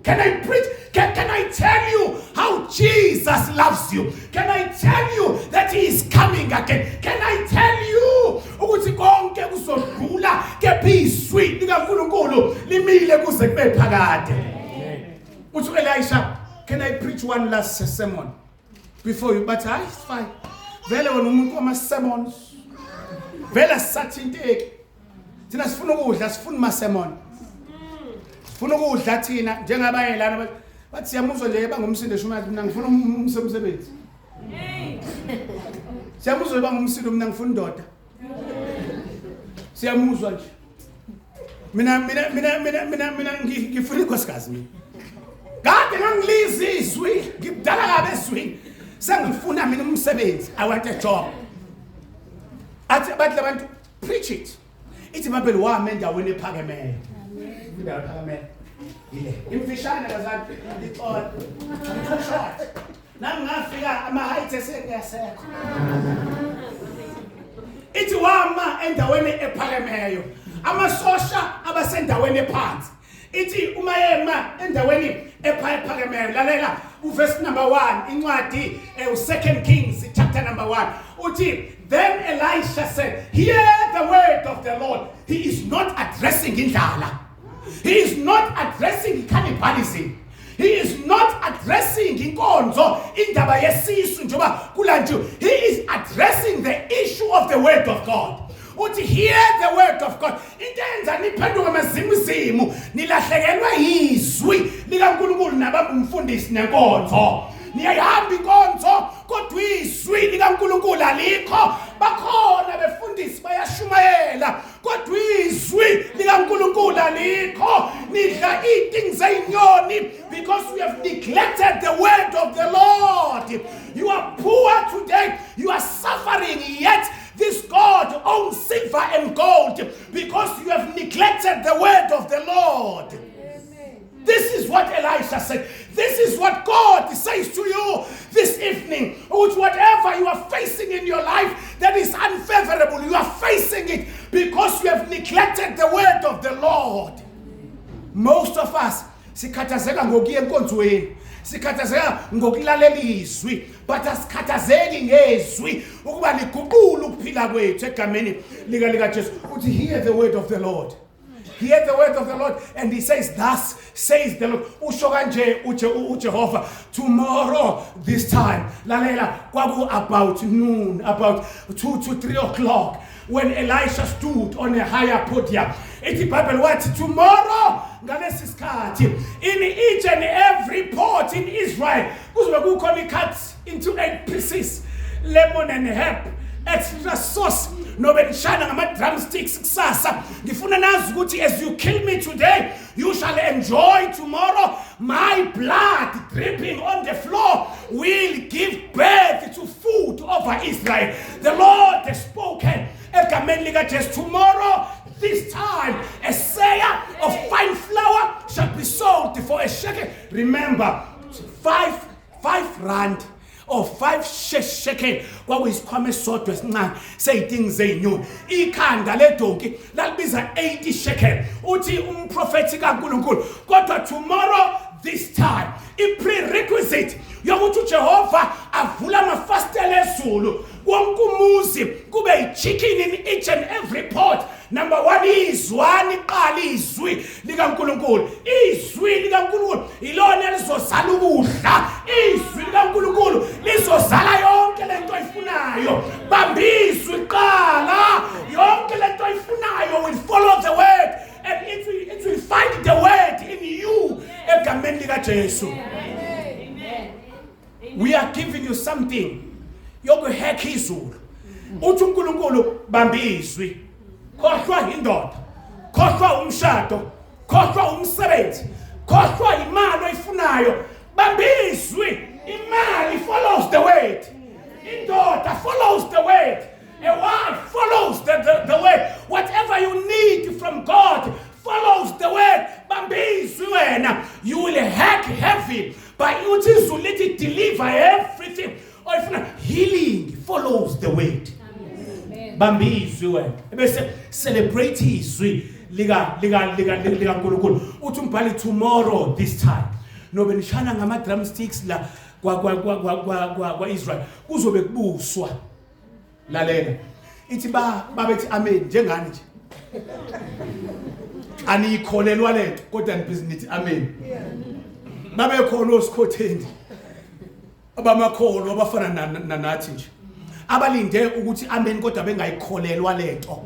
Can I preach? Can I tell you how Jesus loves you? Can I tell you that he is coming again? Can I tell you ukuthi konke kuzodlula kepha izwi likaNkulunkulu limile kuze kube phakade? Uthi Elisha, can I preach one last sermon before you? But it's fine. Vele wena umuntu wama sermons. Vele sisathinteki. Thina sifuna ukudla, sifuna ama sermon. Sifuna ukudla thina njengabaye lana bathi siyamuzwa nje bangumsindo shumathi mina ngifuna umsebenzi. Siyamuzwa bangumsindo mina ngifuna indoda. Siyamuzwa nje. Mina ngifuna inkosikazi mina. Kade ngangiliza izwi, ngibudala kabe ezwini. Sengifuna mina umsebenzi. I want a job. Athi bathi labantu preach it. Ithi iBhayibheli wami endaweni ephakemeyo. Indawo ephakemeyo. Ile. Imfishane bazali ixola. Too short. Nami ngafika ama heights esengesekho. Ithi wama endaweni ephakemeyo. Amasosha abasendaweni ephansi. Ithi uma yema endaweni ephakemeyo, lalela uverse number 1 incwadi u2 Kings chapter number 1 uthi, then Elisha said, hear the word of the Lord. He is not addressing indlala. He is not addressing cannibalism. He is not addressing inkonzo indaba yesisu njengoba kulanje. He is addressing the issue of the word of God. Uthi hear the word of God. Into enza niphenduke amazimuzimu nilahlekelwe izwi likaNkulunkulu nabangumfundisi nenkonzo. Niyayihamba inkonzo kodwa izwi likaNkulunkulu alikho. Bakhona befundisi bayashumayela kodwa izwi likaNkulunkulu alikho. Nidla izinto zezinyoni because you have neglected the word of the Lord. You are poor today, you are suffering, yet this God owns silver and gold because you have neglected the word of the Lord. Amen. This is what Elisha said. This is what God says to you this evening. Which whatever you are facing in your life that is unfavorable, you are facing it because you have neglected the word of the Lord. Most of us, sikhathazeka ngokuya enkonzweni, sikhathazeka ngokulalela izwi, but asikhathazeki ngezwi ukuba liguqule ukuphila kwethu egameni lika Jesu. Uthi hear the word of the Lord. Hear the word of the Lord. And he says, thus says the Lord. Usho kanje uJehova, tomorrow this time, lalela, kwaku about noon, about 2 to 3 o'clock, when Elisha stood on a higher podium. Ithi Bible what? Tomorrow ngalesi sikhathi, in each and every port in Israel kuzobe kukhona cut into 8 pieces, lemon and herb, extra sauce, nobe nishana ngama drumsticks kusasa. Ngifuna nazi ukuthi as you kill me today, you shall enjoy tomorrow. My blood dripping on the floor will give birth to food over Israel. The Lord has spoken. Egameni likaJesu, tomorrow this time a seah of fine flour shall be sold for a shekel. Remember, 5 rand or 5 shekel kwakuyisikhwama esisodwa esincane sey'tingi zey'nyoni. Ikhanda ledonki lalibiza 80 shekel. Uthi umprofethi kaNkulunkulu, kodwa tomorrow this time, i-prerequisite yokuthi uJehova avule amafasitela ezulu, wonke umuzi kube yi-chicken in each and every pot, number one, izwani qala izwi likaNkulunkulu. Izwi likaNkulunkulu ilona elizozala ukudla. Izwi likaNkulunkulu lizozala yonke lento oyifunayo. Bamba izwi qala, yonke lento oyifunayo will follow the word and it will find the word in you, egameni likaJesu. We are giving you something yokuhack izulu. Uthi uNkulunkulu, bamba izwi, khohlwa indoda, khohlwa umshado, khohlwa umsebenzi, khohlwa imali oyifunayo, bamba izwi. Imali follows the word, indoda follows the word, a wife follows the word. Whatever you need from God follows the word. Bamba izwi wena, you will hack heaven by uthi izulu lithi deliver everything oyifuna. Healing follows the word. Bamba izwi wena, bese celebrate izwi lika likaNkulunkulu. Uthi umbhali, tomorrow this time nobe nishana ngama drumsticks la kwa Israel, kuzobe kubuswa. Lalela, ithi ba babethi amen njengani nje, aniyikholelwa lento kodwa nibhizi nithi amen. Babekhona osikhotheni abamakholwa abafana nathi nje, abalinde ukuthi amen kodwa bengayikholelwa lento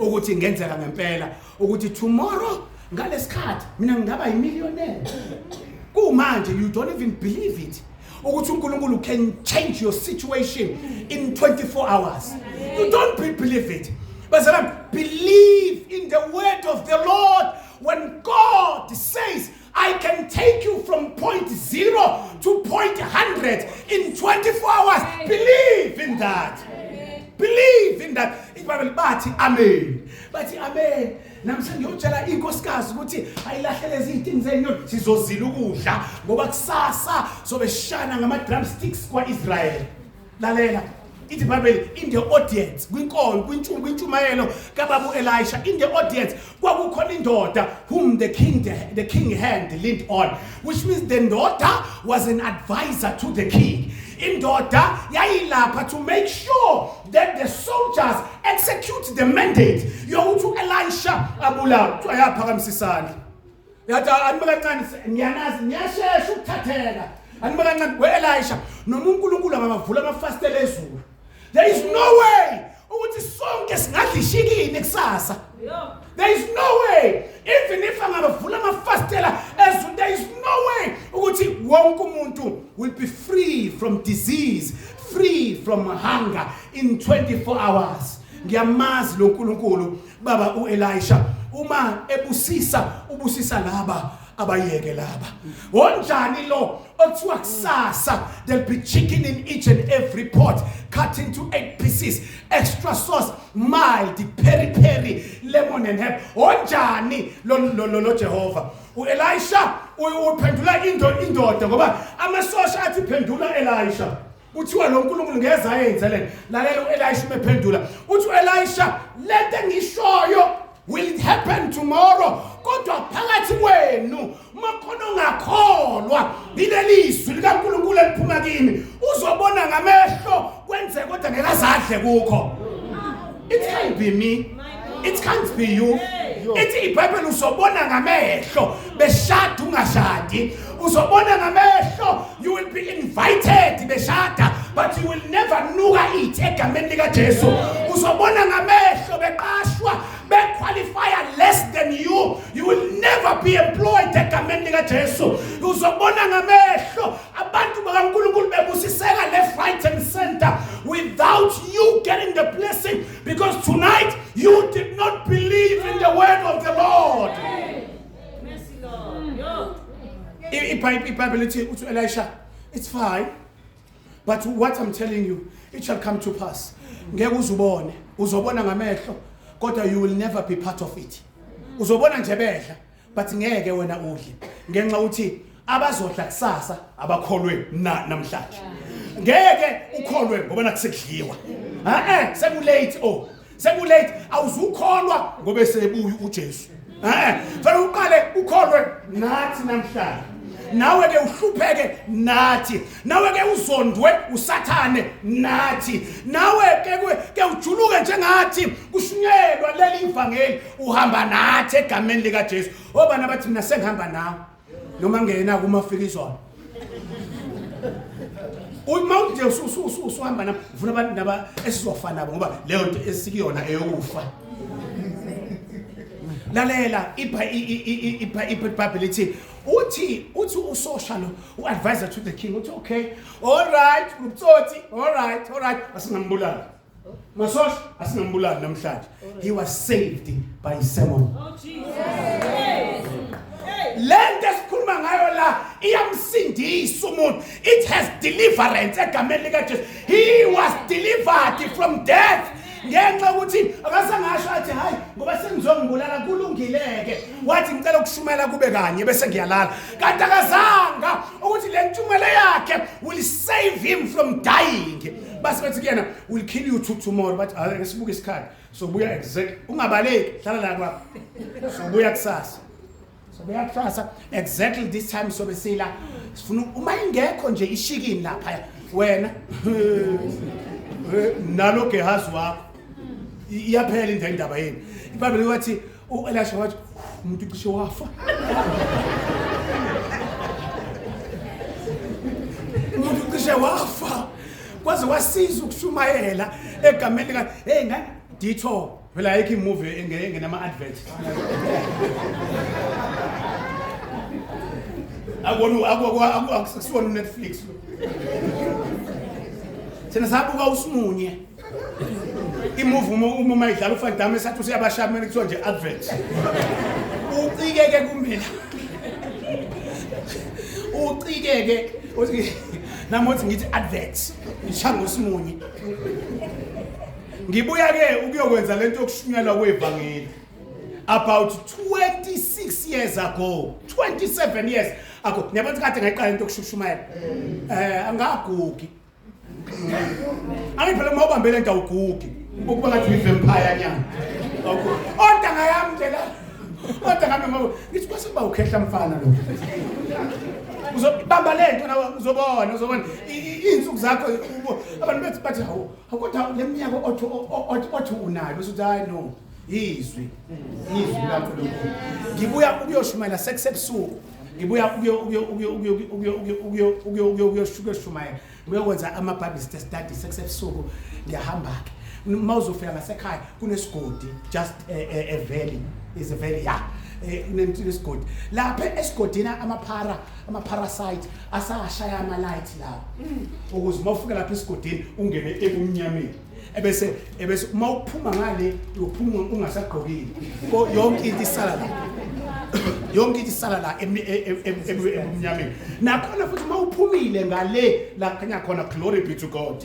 ukuthi ingenzeka ngempela, ukuthi tomorrow ngalesikhathi mina ngingaba yimillionaire. Kumanje you don't even believe it ukuthi uNkulunkulu can change your situation in 24 hours. You don't believe it. Bazalwane, believe in the word of the Lord. When God says, "I can take you from point zero to point 100 in 24 hours," believe in that. Believe in that. IBhayibheli bathi amen, bathi amen. Nami sengiyotshela inkosikazi ukuthi ayilahlele izintingi zenyoni, sizozila ukudla ngoba kusasa sobe sishana ngama drumsticks kwaIsrael. Lalela, ithi iBhayibheli, in the audience, kwinkolo, kwintshumayelo kababa uElisha, in the audience kwakukhona indoda whom the king hand leaned on, which means the ndoda was an advisor to the king. Indoda yayilapha to make sure that the soldiers execute the mandate yokuthi uElisha abulawe. Kuthiwa yaphakamisa isandla, yathi, "Anime kancane, ngiyanazi niyashesha ukuthatheka. Anime kancane we-Elisha, noma uNkulunkulu angabavula amafasitela ezulu, there is no way ukuthi sonke singadla ishikini kusasa. There is no way. Even if angabavula amafasitela ezulu, there is no way ukuthi wonke umuntu will be free from disease, free from hunger in 24 hours. Ngiyamazi lo nkulunkulu baba uElisha, uma ebusisa, ubusisa laba abayeke laba. Wonjani lo othiwa kusasa there'll be chicken in each and every pot, cut into eight pieces, extra sauce, mild peri peri, lemon and herb? Onjani lo Jehova? uElisha uphendula indoda ngoba amasosha athi, "Phendula Elisha, kuthiwa lo nkulunkulu ngeze ayenze lena." Lalela uElisha umephendula. Uthi uElisha, "Lento engishoyo, will it happen tomorrow? Kodwa phakathi kwenu makhona ongakholwa ilelizwi likaNkulunkulu eliphuma kimi, uzobona ngamehlo kwenzeka kodwa ngeke azadle kukho." It can't be me, it can't be you. Ithi iBhayibheli, uzobona ngamehlo beshada ungashadi. Uzobona ngamehlo, you will be invited beshada, but you will never nuka it, egameni lika Jesu. Uzobona ngamehlo beqashwa, bequalify less than you, you will never be employed, egameni lika Jesu. Uzobona ngamehlo abantu bakaNkulunkulu bebusiseka left, right and center without you getting the blessing, because tonight you did not believe in the word of the Lord. Mercy, Lord. Yo. IBhayibheli ithi, uthi Elisha, "It's fine, but what I'm telling you, it shall come to pass. Ngeke uzubone, uzobona ngamehlo. Kodwa you will never be part of it. Uzobona nje bedla, but ngeke wena udle. Ngenxa uthi abazodla kusasa abakholwe na namhlanje. Ngeke ukholwe ngoba nakusekudliwa. Eh sekulate oh. Sekulate awuzukholwa ngoba sebuya uJesu. Eh fanele uqale ukholwe nathi namhlanje. Nawe ke uhlupheke nathi. Nawe ke uzondwe usathane nathi. Nawe ke ke ujuluke njengathi kushunyelwa leli ivangeli uhamba nathi egameni lika Jesu. Obana bathi mina sengihamba nawe. Noma ngena kumafika izolo. Uma nje usuhamba nami ngifuna abantu naba esizofa nabo ngoba leyo nto esikuyona eyokufa. Lalela iBhayibheli lithi uthi uthi usosha lo uadvisor to the king uthi okay all right ubutsotsi all right all right asingambulali. Masosha asingambulali namhlanje. He was saved by sermon. Oh Jesus. Hey. Lento esikhuluma ngayo la iyamsindisa umuntu. It has deliverance egameni lika Jesu. He was delivered from death. Ngenxa ukuthi akasangasho athi hayi ngoba sengizongibulala kulungileke. Wathi ngicela ukushumela kube kanye bese ngiyalala. Kanti akazanga ukuthi le ntshumelo yakhe will save him from dying. Base bethi kuyena will kill you to tomorrow but ake sibuke isikhathi. Sobuya exact ungabaleki hlala la kwakho. Sobuya kusasa. Sobuya kusasa exactly this time sobe sila. Sifuna uma ingekho nje ishikini lapha wena. Nalo Gehazi wakho. Iyaphela into indaba yenu. IBhayibheli wathi uElisha wathi umuntu cishe wafa. Umuntu cishe wafa. Kwaze kwasiza ukushumayela egameni lika hey ngani ditho phela ayikho imovie engenama advert. Akubona akusiwona uNetflix lo. Thina sabuka usimunye. Imovie uma uma idlala uVan Damme esathi useyabashaya kumele kuthiwa nje advert. Ucikeke kumina. Ucikeke uthi nami uthi ngithi advert. Ngishaya ngosimunye. Ngibuya ke ukuyokwenza lento yokushunyelwa kwevangeli. About 26 years ago, 27 years ago. Ngiyabona kade ngayiqala into yokushumayela. Angagugi. Angithi phela uma ubambe lento awugugi. Ukuba ngathi uyi-vampire nyana. Awugugi. Ontanga yami nje la. Ontanga yami ngoba ngithi kwase kuba ukhehla mfana lo. Uzobamba lento nawe uzobona uzobona izinsuku zakho abantu bethi bathi hawu kodwa le minyaka othi othi unayo bese uthi hayi no izwi izwi likaNkulunkulu. Ngibuya ukuyoshumayela sekusebusuku. Ngibuya ukuyoshumayela. Ngiyokwenza ama Bible study sekusebusuku ngiyahamba ke. Uma uzofika ngasekhaya kunesigodi just a valley is a valley yeah. Kunesigodi. Lapha esigodini amaphara ama parasite asashaya ama light la. Ukuze uma ufika lapha esigodini ungene ebumnyameni. Ebese ebese uma uphuma ngale uyophuma ungasagqokile. Yonke into isala la. Yonke into isala la ebumnyameni. Nakhona futhi uma uphumile ngale la khanya khona glory be to God.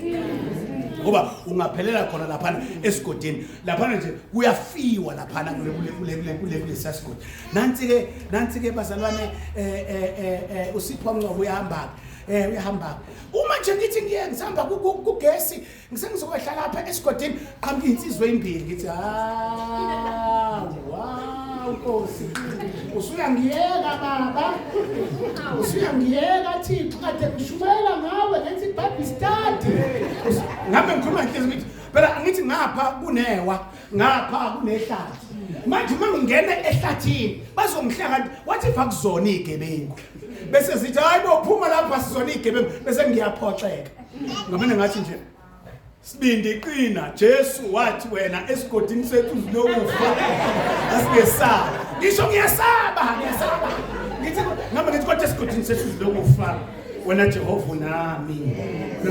Ngoba ungaphelela khona lapha esigodini. Lapha nje kuyafiwa lapha kule kule kule kule kule kulesasigodi. Nansi ke nansi ke bazalwane uSipho Ngcobo uyahamba. Uyahamba. Uma nje ngithi ngiye ngisihamba kugesi ngisengizokwehla lapha esigodini qhamuka insizwe ezimbili ngithi ah wow Nkosi usuyangiyeka baba usuyangiyeka Thixo kade ngishumayela ngawe ngenza iBible study. Ngabe ngikhuluma ngenhliziyo ngithi phela angithi ngapha kunewa ngapha kunehlathi. Manje uma ngingena ehlathini bazongihleka wathi ifa kuzona igebengu. Bese sithi hayi bo phuma lapha sizona igebengu bese ngiyaphoxeka. Ngabona ngathi nje sibindi qina Jesu wathi wena esigodini sethu uzokufa asingesaba. Ngisho ngiyasaba ngiyasaba. Ngithi ngabe ngithi kodwa esigodini sethu uzokufa wena Jehova unami.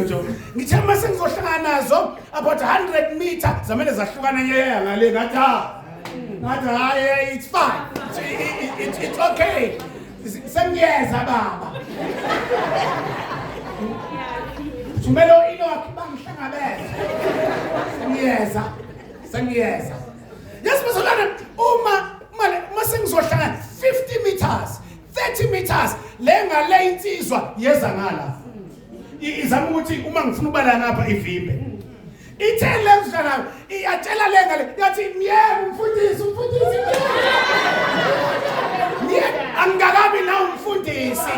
Jehova ngithe mase ngizohlangana nazo about 100 meter zamele zahlukana nyeya ngale ngathi ngathi hayi it's fine it's okay sengiyeza baba. Thumela uEnoch bangihlangabeze. Sengiyeza sengiyeza. insizwa yeza ngala. Izama ukuthi uma ngifuna ukubala ngapha ivimbe. Ithe le mhlana iyatshela le ngale yathi myeke umfundisi umfundisi myeke angikakabi la umfundisi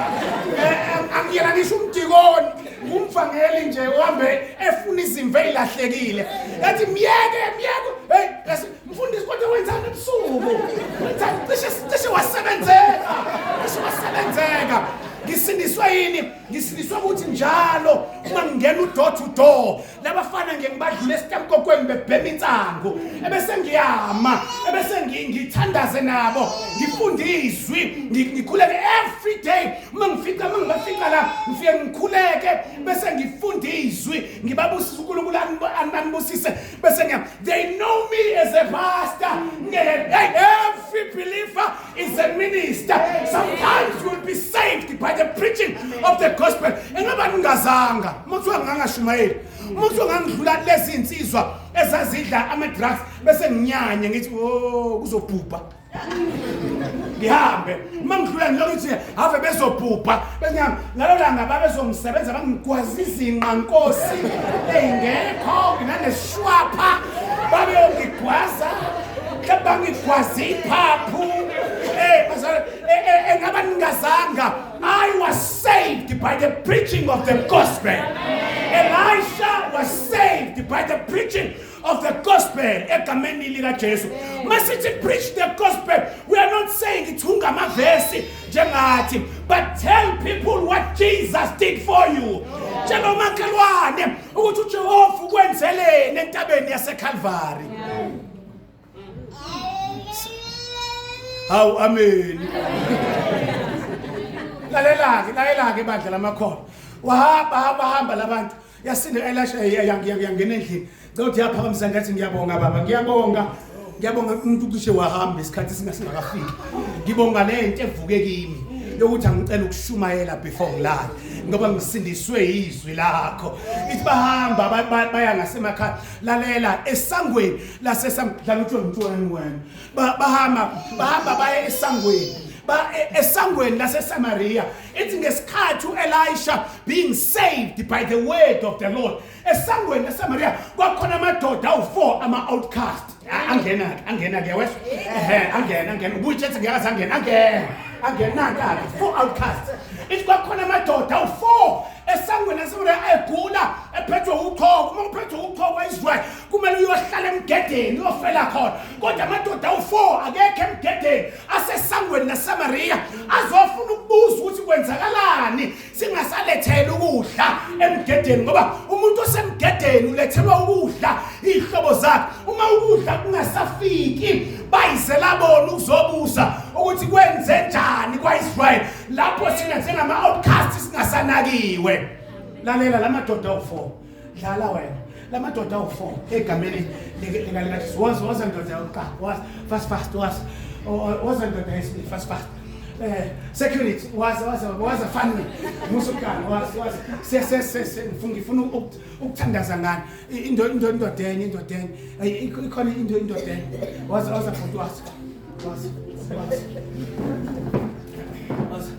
angiyena ngisho umdikoni ngumvangeli nje uhambe efuna izimvu ezilahlekile yathi myeke myeke hey mfundisi kodwa wenzani ebusuku wenzani cishe cishe wasebenzeka cishe wasebenzeka ngisindiswe yini ngisindiswe ukuthi njalo uma ngingena udoor to door labafana ngiye ngibadlule esitamkokweni bebhema insangu ebese ngiyama ebese ngithandaze nabo ngifunde izwi ngikhuleke every day uma ngifica uma ngibafica la ngifike ngikhuleke bese ngifunda izwi ngibabusise uNkulunkulu anibusise bese ngiya they know me as a pastor ngeke hey every believer is a minister sometimes you will be saved by the preaching of the gospel engabe ningazanga uma kuthiwa ngangashumayeli uma kuthiwa ngangidlula lezi insizwa ezazidla ama drugs bese nginyanye ngithi oh kuzobhubha ngihambe uma ngidlula ngilokhu ngithi have bezobhubha bengihamba ngalo langa babezongisebenza bangigwaza izinqa nkosi eyingekho nginaneshwapha babeyongigwaza mhlawumbe bangigwaza iphaphu engaba ningazanga I was saved by the preaching of the gospel. Elisha was saved by the preaching of the gospel egameni likaJesu. Masithi preach the gospel, we are not saying ithunga amavesi njengathi, but tell people what Jesus did for you. Tshela umakhelwane ukuthi uJehova ukwenzeleni entabeni yaseCalvary. Hawu amen. Lalela-ke, lalela-ke bandla lamakholwa. Wahamba hamba hamba labantu. Yasinda Elisha yangena endlini. Ngicela ukuthi yaphakamisa ngathi ngiyabonga baba, ngiyabonga. Ngiyabonga umuntu cishe wahamba isikhathi singasingakafiki. Ngibonga le nto evuke kimi yokuthi angicela ukushumayela before ngilale ngoba ngisindiswe izwi lakho. Ithi bahamba baya ngasemakhaya. Lalela esangweni lasesamdlala uthi ngitshweni wena. Bahamba bahamba baye esangweni. Ba esangweni laseSamaria. Ithi ngesikhathi uElisha being saved by the word of the Lord esangweni laseSamaria kwakhona amadoda awu4 ama outcast angena ke angena ke wesho ehe angena angena ubuye ethi ngiyakaze angena angena angena nanka ke four outcasts ithi kwakhona amadoda awu4 esangweni laseSamaria egula ephethwe uchoko uma uphethwe uchoko eIsrael kumele uyohlala emgedeni uyofela khona kodwa amadoda awu4 akekho emgedeni asesangweni laseSamaria azofuna ukubuza ukuthi kwenzakalani singasalethela ukudla emgedeni ngoba umuntu osemgedeni ulethelwa ukudla izihlobo zakhe uma ukudla kungasafiki bayizela bona ukuzobuza ukuthi kwenze njani kwaIsrael lapho thina njengama outcasts singasanakiwe lalela lamadoda awu4 dlala wena lamadoda awu-4 egameni likajesu woza woza ndoda yokuqala woza fast fast woza woza ndoda yesibili fast fast security waza waza waza funny musukana waza waza se se se se ngifuna ngifuna ukuthandaza ngani into into indoda enye indoda enye ikhona into indoda enye waza waza futhi waza waza waza waza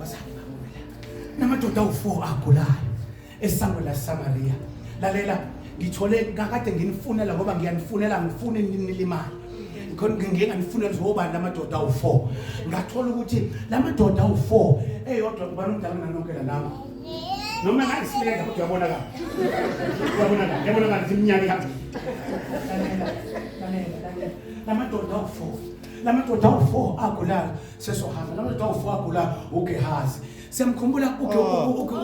waza namadoda awu-4 agulayo esangweni laseSamaria lalela ngithole kakade nginifunela ngoba ngiyanifunela ngifune nilimale khona ngike nganifunela zobani lamadoda awu-4 ngathola ukuthi lamadoda awu-4 eyodwa ngubani omdala kunanonke la nami noma ngayisilenda kodwa uyabonakala uyabonakala uyabonakala ukuthi iminyaka ihamba lalela lalela lalela lamadoda awu-4 lamadoda awu-4 agulayo sesohamba lamadoda awu-4 agulayo uGehazi siyamkhumbula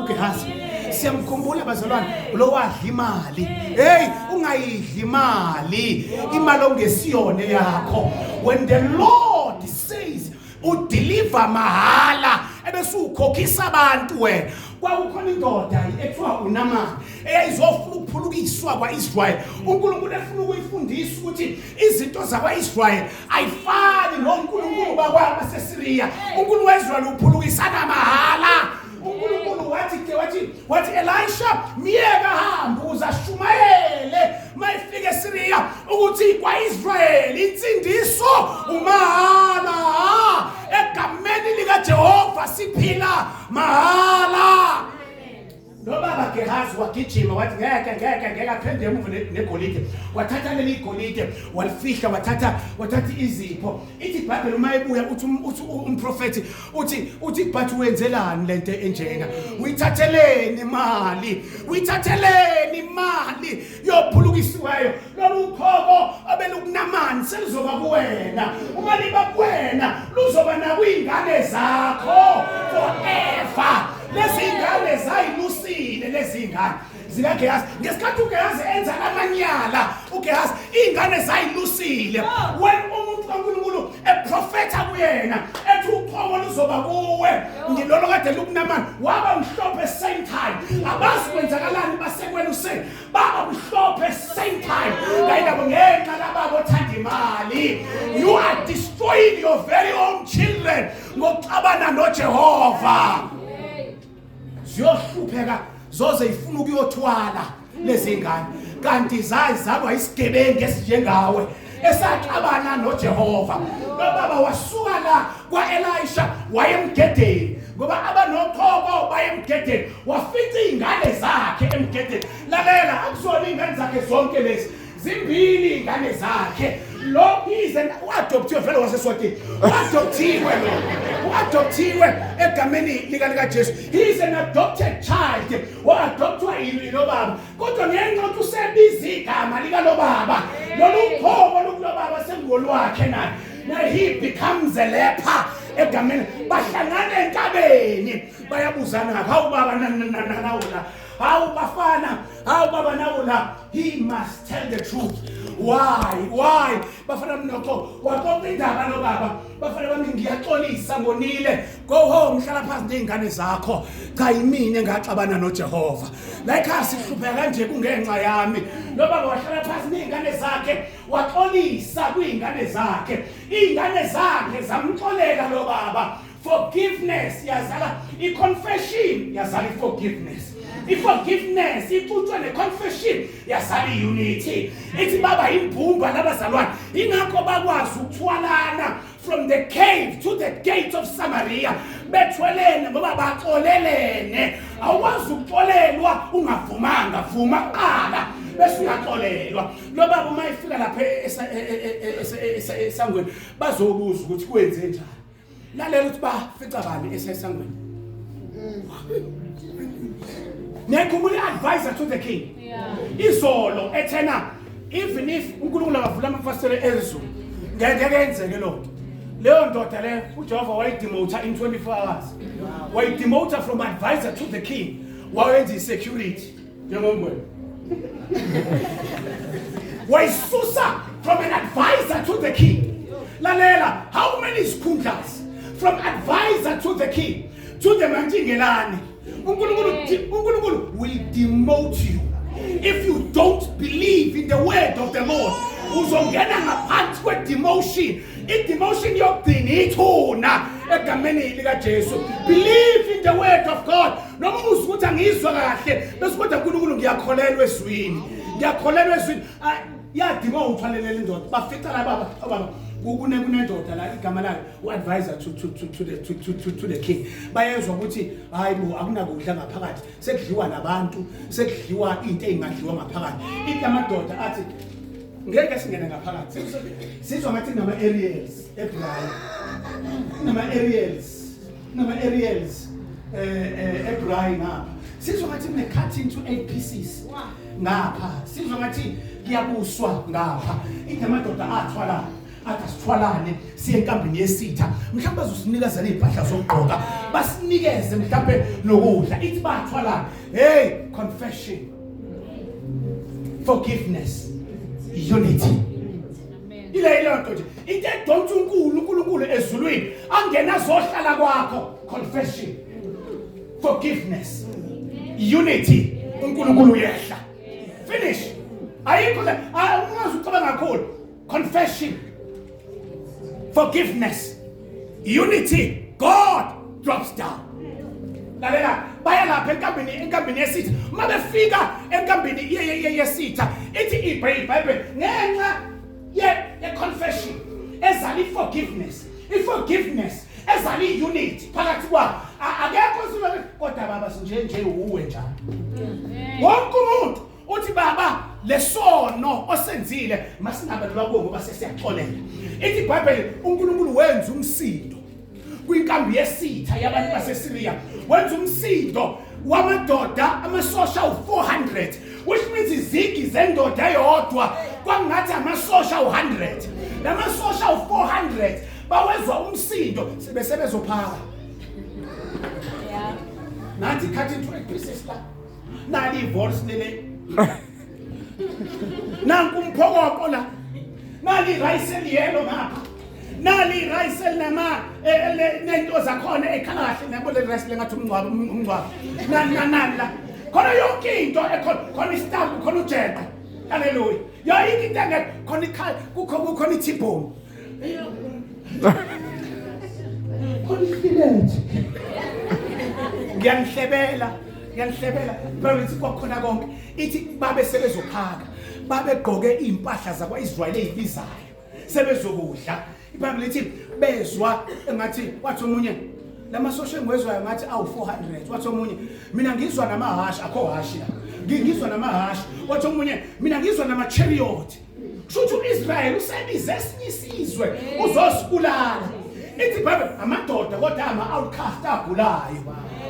uGehazi siyamkhumbula bazalwane lo wadla imali hey ungayidli imali imali ongesiyona yakho when the Lord says udeliver mahala ebese ukhokhisa abantu wena kwakukhona indoda ekuthiwa uNamani eyayizofuna ukuphulukiswa kwaIsrael uNkulunkulu efuna ukuyifundisa ukuthi izinto zakwaIsrael ayifani noNkulunkulu bakwabaseSyria uNkulunkulu waIsrael uphulukisana mahala uNkulunkulu wathi ke wathi wathi Elisha miyeka hamba ukuze ashumayele mayifika eSyria ukuthi kwaIsrael insindiso umahala egameni Egameni likaJehova siphila mahala. Lo baba Gehazi wagijima wathi ngeke ngeke ngeke aphende emuva negolide. Wathatha leli golide walifihla wathatha wathatha izipho. Ithi iBhayibheli uma ebuya uthi uthi umprofeti uthi uthi but wenzelani lento enjena? Uyithatheleni imali? Uyithatheleni imali yophulukisiweyo? Lolu khoko abelukunamani selizoba kuwena. Uma liba kuwena luzoba nakwingane zakho forever. Lezi ngane zayilusile lezi ngane zikaGehazi ngesikhathi uGehazi enza amanyala uGehazi izingane zayilusile when umuntu kaNkulunkulu eprofetha kuyena ethi uphoko luzoba kuwe ngilolo kade lukunamani waba mhlophe same time abazi kwenzakalani basekweluseni baba mhlophe same time kanye nabo ngenxa lababo othanda imali you are destroying your very own children ngokuxabana noJehova ziyohlupheka zoze ifuna ukuyothwala lezi ngane kanti zayizalwa isigebengu esinjengawe esaxabana noJehova lobaba wasuka la kwaElisha wayemgedeni ngoba abanochoko bayemgedeni wafica izingane zakhe emgedeni lalela akuzona izingane zakhe zonke lezi zimbili ingane zakhe lo ize uadoptiwe vele waseSwatini uadoptiwe lo uadoptiwe egameni lika lika Jesu he is an adopted child waadoptwa yilo baba kodwa ngenxa ukuthi usebiza igama lika lo baba lolu phobo lokulobaba sengolwakhe naye now he becomes a leper egameni bahlangana entabeni bayabuzana hawu baba nawu la hawu bafana hawu baba nawu la he must tell the truth why why bafana mnokho waxoxa indaba lo baba bafana bami ngiyaxolisa ngonile go home hlala phansi nezingane zakho cha yimina engaxabana noJehova la ekhaya sihlupheka kanje kungenxa yami lo baba wahlala phansi nezingane zakhe waxolisa kuyingane zakhe izingane zakhe zamxolela lo baba forgiveness yazala i-confession yazala i-forgiveness i-forgiveness ixutshwe ne-confession yazala i-unity ithi baba imbumba labazalwane ingakho bakwazi ukuthwalana from the cave to the gate of Samaria bethwelene ngoba baxolelene awukwazi ukuxolelwa ungavumanga vuma kuqala bese uyaxolelwa lo baba uma efika lapha esangweni bazobuza ukuthi kwenze njani lalela ukuthi bafica bani esesangweni niyakhumbula i-advisor to the king izolo ethena even if uNkulunkulu akavula amafasitela ezulu ngeke kenzeke loo nto leyo ndoda leyo uJehova wayidemota in 24 hours wayidemota from advisor to the king wayenza i-security njengongwena wayisusa from an advisor to the king lalela how many isikhundlas from advisor to the king to the mantshingelane uNkulunkulu uNkulunkulu will demote you if you don't believe in the word of the Lord uzongena ngaphansi kwe-demotion i-demotion yokugcina ithuna egameni likaJesu believe in the word of God noma uzwa ukuthi angizwa kahle bese kodwa uNkulunkulu ngiyakholelwa ezwini ngiyakholelwa ezwini yadinga uthwalelele indoda bafica la baba baba kune kunendoda la igama layo uadvisor to to to to the to to to, to the king bayezwa ukuthi hayi bo akunakudla ngaphakathi sekudliwa nabantu sekudliwa into engadliwa ngaphakathi into amadoda athi ngeke singene ngaphakathi sizwa ngathi kunama aerials eBraai kunama aerials kunama aerials eh, eh eBraai ngapha sizwa ngathi kune cut into 8 pieces ngapha sizwa ngathi kuyabuswa ngapha ithi amadoda athwala athi asithwalane siye enkambini yesitha mhlawumbe bazosinikeza nezimpahla zokugqoka basinikeze mhlawumbe nokudla ithi bathwalana hey confession forgiveness unity ile ile nto nje into edonsa uNkulu uNkulunkulu ezulwini angena azohlala kwakho confession forgiveness unity uNkulunkulu uyehla finish ayikho le ungaze ucabanga kakhulu confession forgiveness unity god drops down lalela baya lapha enkambini enkambini yesitha uma befika enkambini yesitha ithi ibhayibheli ngenxa ye-confession ezala i-forgiveness i-forgiveness ezala Kuzodala i-unity phakathi kwabo. Akekho osuke kodwa baba sinje nje uwe njalo. Wonke umuntu uthi baba lesono osenzile masingabalulwa kuwo ngoba sesiyaxolela. Ithi iBhayibheli uNkulunkulu wenza umsindo kwinkambi yesitha yabantu baseSyria. Wenza umsindo wamadoda amasosha awu-400 which means izigi zendoda eyodwa kwangathi amasosha awu-100 lamasosha awu-400 bawezwa umsindo bese bezophaka nathi cut into eight pieces la nali ivoice lele nanku umphokoko la nali rice eliyelo ngapha nali rice elinama eh, nento zakhona ekhala kahle nabo le rice lengathi umngcwabo umngcwabo nani nani la khona yonke into ekhona khona isitambu khona ujeqe haleluya yonke into engekho khona ikhaya kukho kukhona i-t-bone khona ifilet ngiyanihlebela ngiyanihlebela phela ithi kwakhona konke ithi babe sebezophaka babegqoke izimpahla zakwa-Israyeli ezibizayo sebezokudla iBhayibheli lithi bezwa engathi wathi omunye lamasosha engiwezwayo ngathi awu-400 wathi omunye mina ngizwa namahhashi akho hashi la ngizwa namahhashi wathi omunye mina ngizwa nama-chariot kusho ukuthi u-Israyeli usebize esinye isizwe uzosibulala ithi iBhayibheli amadoda kodwa ama-outcast agulayo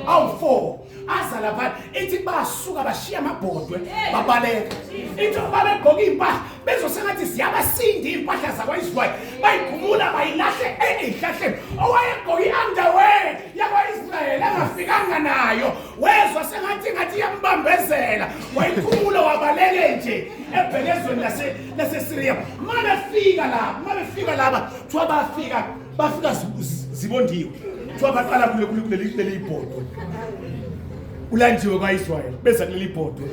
awu-4 aza lapha ithi basuka bashiya amabhodwe babaleka ithi babegqoka iy'mpahla bezosengathi ziyabasinda iy'mpahla zakwa-Israyeli bayikhumula bayilahle ey'hlahleni owayegqoke i-underwear yakwa-Israyeli angafikanga nayo wezwa sengathi ngathi iyambambezela wayikhumula wabaleke nje ebheke ezweni laseSyria mabefika la mabefika laba kuthiwa bafika bafika zibondiwe kuthiwa baqala kule kuleli kuleli ibhodwe ulandiwe kwaIsrael beza kuleli ibhodwe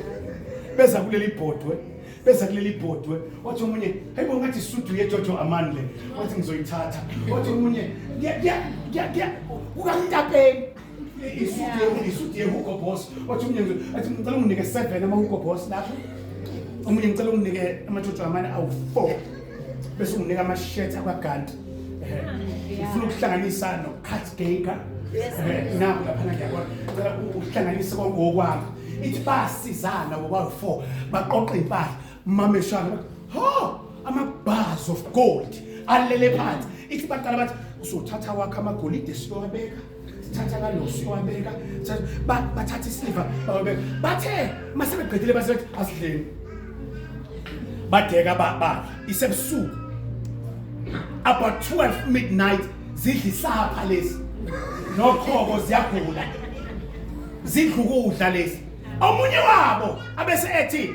beza kuleli ibhodwe beza kuleli ibhodwe wathi omunye hayibo ngathi isudu yeJojo Armani le wathi ngizoyithatha wathi omunye kuya kukamtapeni isudu ye-Hugo Boss wathi omunye athi ngicela unginike 7 ama-Hugo Boss lapho omunye ngicela unginike amaJojo Armani awu-4 bese unginika ama-shirt akwaGant ngifuna ukuhlanganisa no-Kurt Geiger naku laphana ngiyabona ngicela uhlanganise konke okwami ithi basizana ngokwawu-4 baqoqa iy'mpahla mameshana ho ama-bars of gold alele phansi ithi baqala bathi uzothatha wakho amagolide siyowabeka sithatha kalo siyowabeka bathatha isiliva bawabeka bathe mase beqedile base bethi asidleni badeka badla isebusuku about 12 midnight zidla isapha lezi nokhoko ziyagula zidla ukudla lezi omunye wabo abese ethi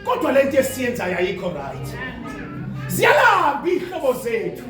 kodwa lento esiyenzayo ayikho right ziyalamba ihlobo zethu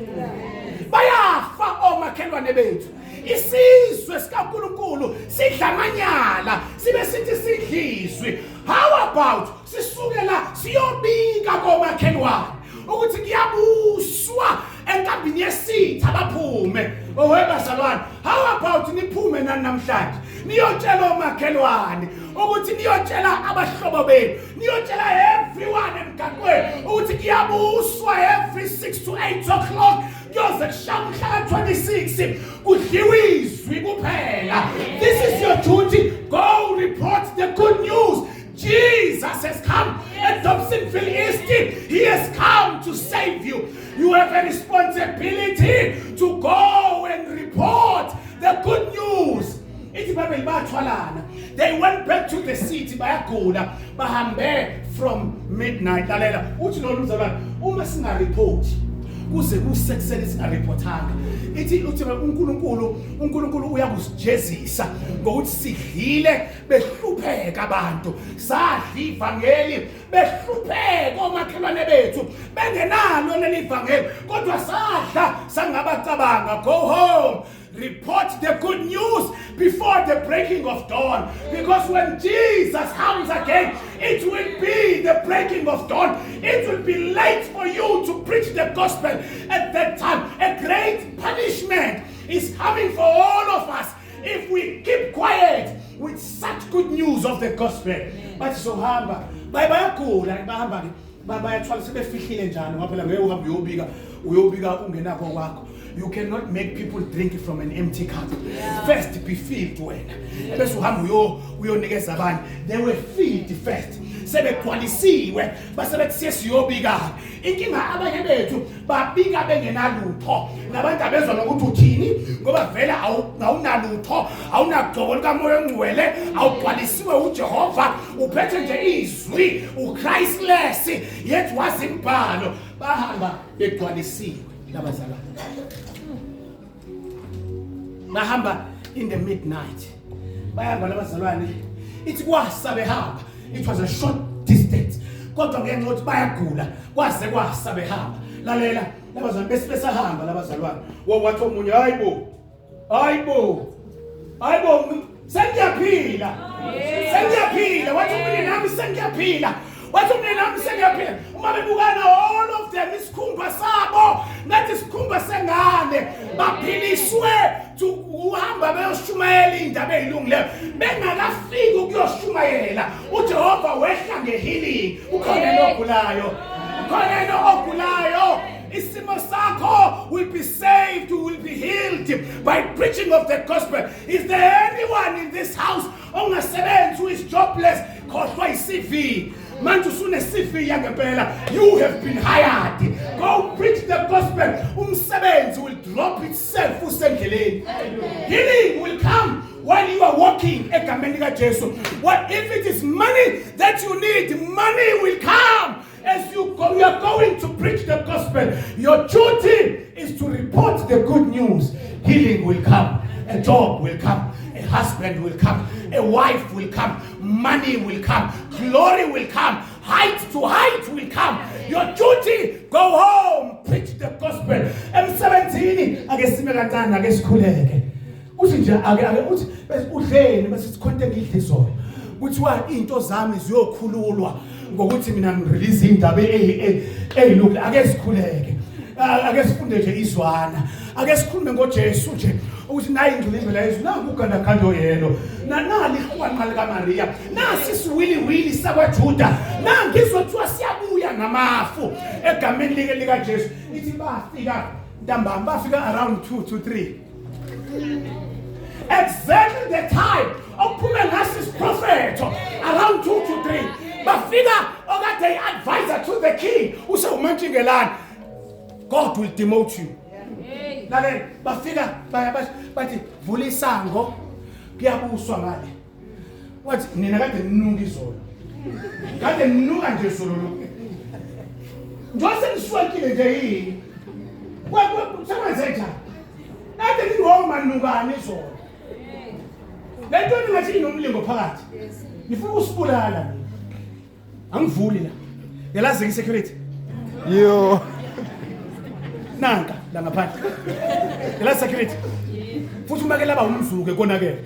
bayafa omakhelwane bethu isizwe sikaNkuluNkulu sidla amanyala sibe sithi sidlizwi how about sisuke la siyobika komakhelwane ukuthi kuyabuswa enkambini yesitha baphume owe bazalwane how about niphume nani namhlanje niyotshela omakhelwane ukuthi niyotshela abahlobo benu niyotshela everyone emgaqweni ukuthi kuyabuswa every 6 to 8 o'clock kuyoze kushaya umhla ka-26 kudliwa izwi kuphela this is your duty go report the good news Jesus has come at Dobsonville East. He has come to save you. You have a responsibility to go and report the good news. Ithi iBhayibheli bathwalana. They went back to the city bayagula bahambe from midnight lalela uthi lo mzalwane uma singareport kuze kusekuseni singareportanga ithi uthi uNkulunkulu uNkulunkulu uyakusijezisa ngokuthi sidlile behlupheka abantu sadla ivangeli behlupheka omakhelwane bethu bengenalo leli vangeli kodwa sadla sangabacabanga go home report the good news before the breaking of dawn because when Jesus comes again it will be the breaking of dawn it will be late for you to preach the gospel at that time a great punishment is coming for all of us if we keep quiet with such good news of the gospel bathi sohamba baye bayagula bahamba ke Bayathwala sebefihlile njalo ngoba phela ngeke uhambe uyobika uyobika ungenakho kwakho. You cannot make people drink from an empty cup. First be filled wena. Bese uhamba uyo uyonikeza abanye. They were filled first. Sebegcwalisiwe base bethi siye siyobika. Inkinga abanye bethu babika bengenalutho. Nabantu abezwa nokuthi uthini ngoba vele awunalutho, awunagcobo likaMoya oNgcwele, awugcwalisiwe uJehova, uphethe nje izwi, uChristless, yet wazi imibhalo. Bahamba begcwalisiwe labazalwane. Bahamba in the midnight. Bayahamba labazalwane. Ithi kwasa behamba. It was a short distance. Kodwa ngenxa yokuthi bayagula kwaze kwasa behamba. Lalela labazalwane bese besahamba labazalwane. Wathi omunye hayibo. Hayibo. Hayibo sengiyaphila. Sengiyaphila. Wathi omunye nami sengiyaphila. Wathi omunye nami sengiyaphila. Uma bebukana all of them isikhumba sabo ngathi isikhumba sengane baphiliswe uhamba beyoshumayela indaba ezilungileyo bengakafiki ukuyoshumayela uJehova wehla ngehealing. Ukhona nogulayo, ukhona ogulayo. Isimo sakho will be saved, you will be healed by preaching of the gospel. Is there anyone in this house ongasebenzi who is jobless? Khohlwa i-CV. Manje usune CV yangempela. You have been hired. Go preach the gospel. Umsebenzi will drop itself usendleleni. Healing will come while you are walking egameni likaJesu. What if it is money that you need? Money will come. As you go, you are going to preach the gospel. Your duty is to report the good news. Healing will come. A job will come. A husband will come. A wife will come. Money will come. Glory will come. Height to height will come. Your duty, go home, preach the gospel. Emsebenzini ake sime kancane ake sikhuleke. Uthi nje ake ake uthi bese udleni bese sikhonto engidle izolo. Kuthiwa into zami ziyokhululwa ngokuthi mina ngirelease indaba eyilungu. Ake sikhuleke. Ake sifunde nje izwana. Ake sikhulume ngoJesu nje ukuthi nayi ingcilingcila yeZulu, nangu ugandaganda yelo, nanali ihwanqa likaMaria, nasi isiwiliwili sakwaJuda, nangizwe kuthiwa siyabuya ngamafu egameni like likaJesu. Ithi bafika ntambama, bafika around 2 to 3, exactly the time okuphume ngaso isiprofetho, around 2 to 3 bafika. Okade i-advisor to the king usewumantshingelani. God will demote you. Lalela, bafika baya bathi vula isango kuyabuswa ngale. Wathi nina kade ninuka izolo, kade ninuka nje izolo lo njengoba seniswekile nje yini, sekwenze njani? Kade ningomanukani izolo, le nto ningathi inomlingo phakathi, nifuna ukusibulala nina. Angivuli la, yalazi i-security. Yo. Nanka la ngaphandle, yalazi security. Futhi uma ke laba umzuke konakele,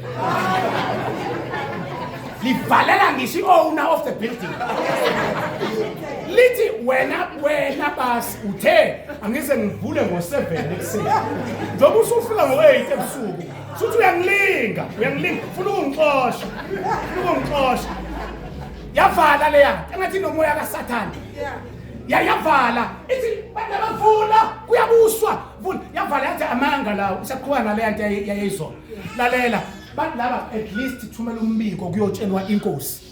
livalela ngisho i-owner of the building, lithi wena wena basi uthe angize ngivule ngo-7 ekuseni, njengoba usufika ngo-8 ebusuku, suthi uyangilinga, uyangilinga, ufuna ukungixosha, ufuna ukungixosha. Yavala leya engathi inomoya kaSathane. Yavala ithi bantu abavula kuyabuswa, vula. Yavala yathi amanga lawo, isaqhuba naleya nto yayizolo. Lalela, bantu laba at least thumela umbiko kuyotshelwa inkosi.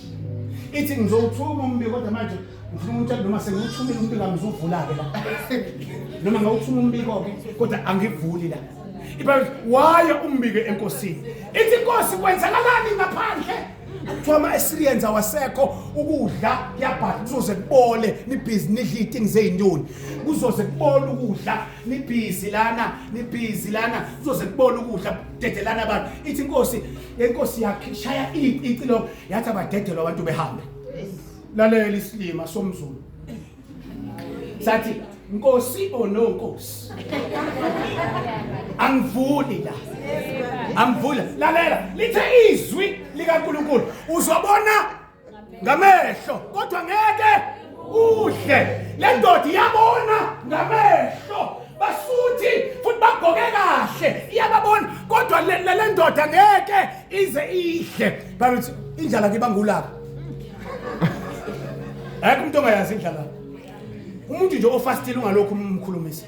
Ithi ngizowuthuma umbiko, kodwa manje ngifuna ukutshela noma sengiwuthumile umbiko, angizuvula-ke la, noma ngawuthuma umbiko-ke kodwa angivuli la. IBhayibheli waye umbiko enkosini, ithi inkosi kwenzakalani ngaphandle? Kuthiwa ama-Assyrians awasekho, ukudla kuyabhadla, kuzoze kubole, nibhizi nidla iy'tingi zey'nyoni, kuzoze kubole ukudla, nibhizi lana, nibhizi lana, kuzoze kubole ukudla, dedelana abantu. Ithi inkosi, inkosi yakhe shaya icilongo, yathi abadedelwa abantu behambe. Lalela isilima somZulu sathi nkosi or no nkosi, angivuli la, angivuli. Lalela, lithe izwi likaNkuluNkulu uzobona ngamehlo kodwa ngeke udle. Le ndoda iyabona ngamehlo, basuthi futhi bagqoke kahle, iyababona, kodwa le ndoda ngeke ize idle. Bathi indlala ke bangulaka, ayikho umuntu ongayazi indlala. Umuntu nje ofastile ungalokhu umkhulumisa,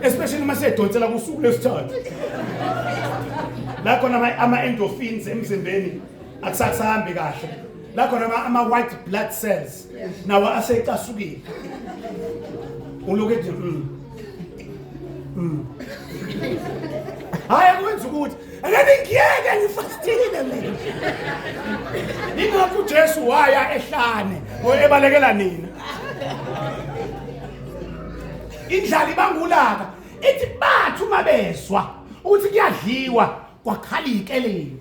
especially uma sedonsela kusuku lesithathu la khona ama-endorphins emzimbeni akusakusahambi kahle, la khona ama-white blood cells nawo asecasukile, ulokhu ethi Hhayi, akwenza ukuthi ake ningiyeke, ngifastile mina. Ingakho uJesu waya ehlane ebalekela nina. Indlala ibangulaka. Ithi bathi uma bezwa ukuthi kuyadliwa, kwakhala iy'keleni,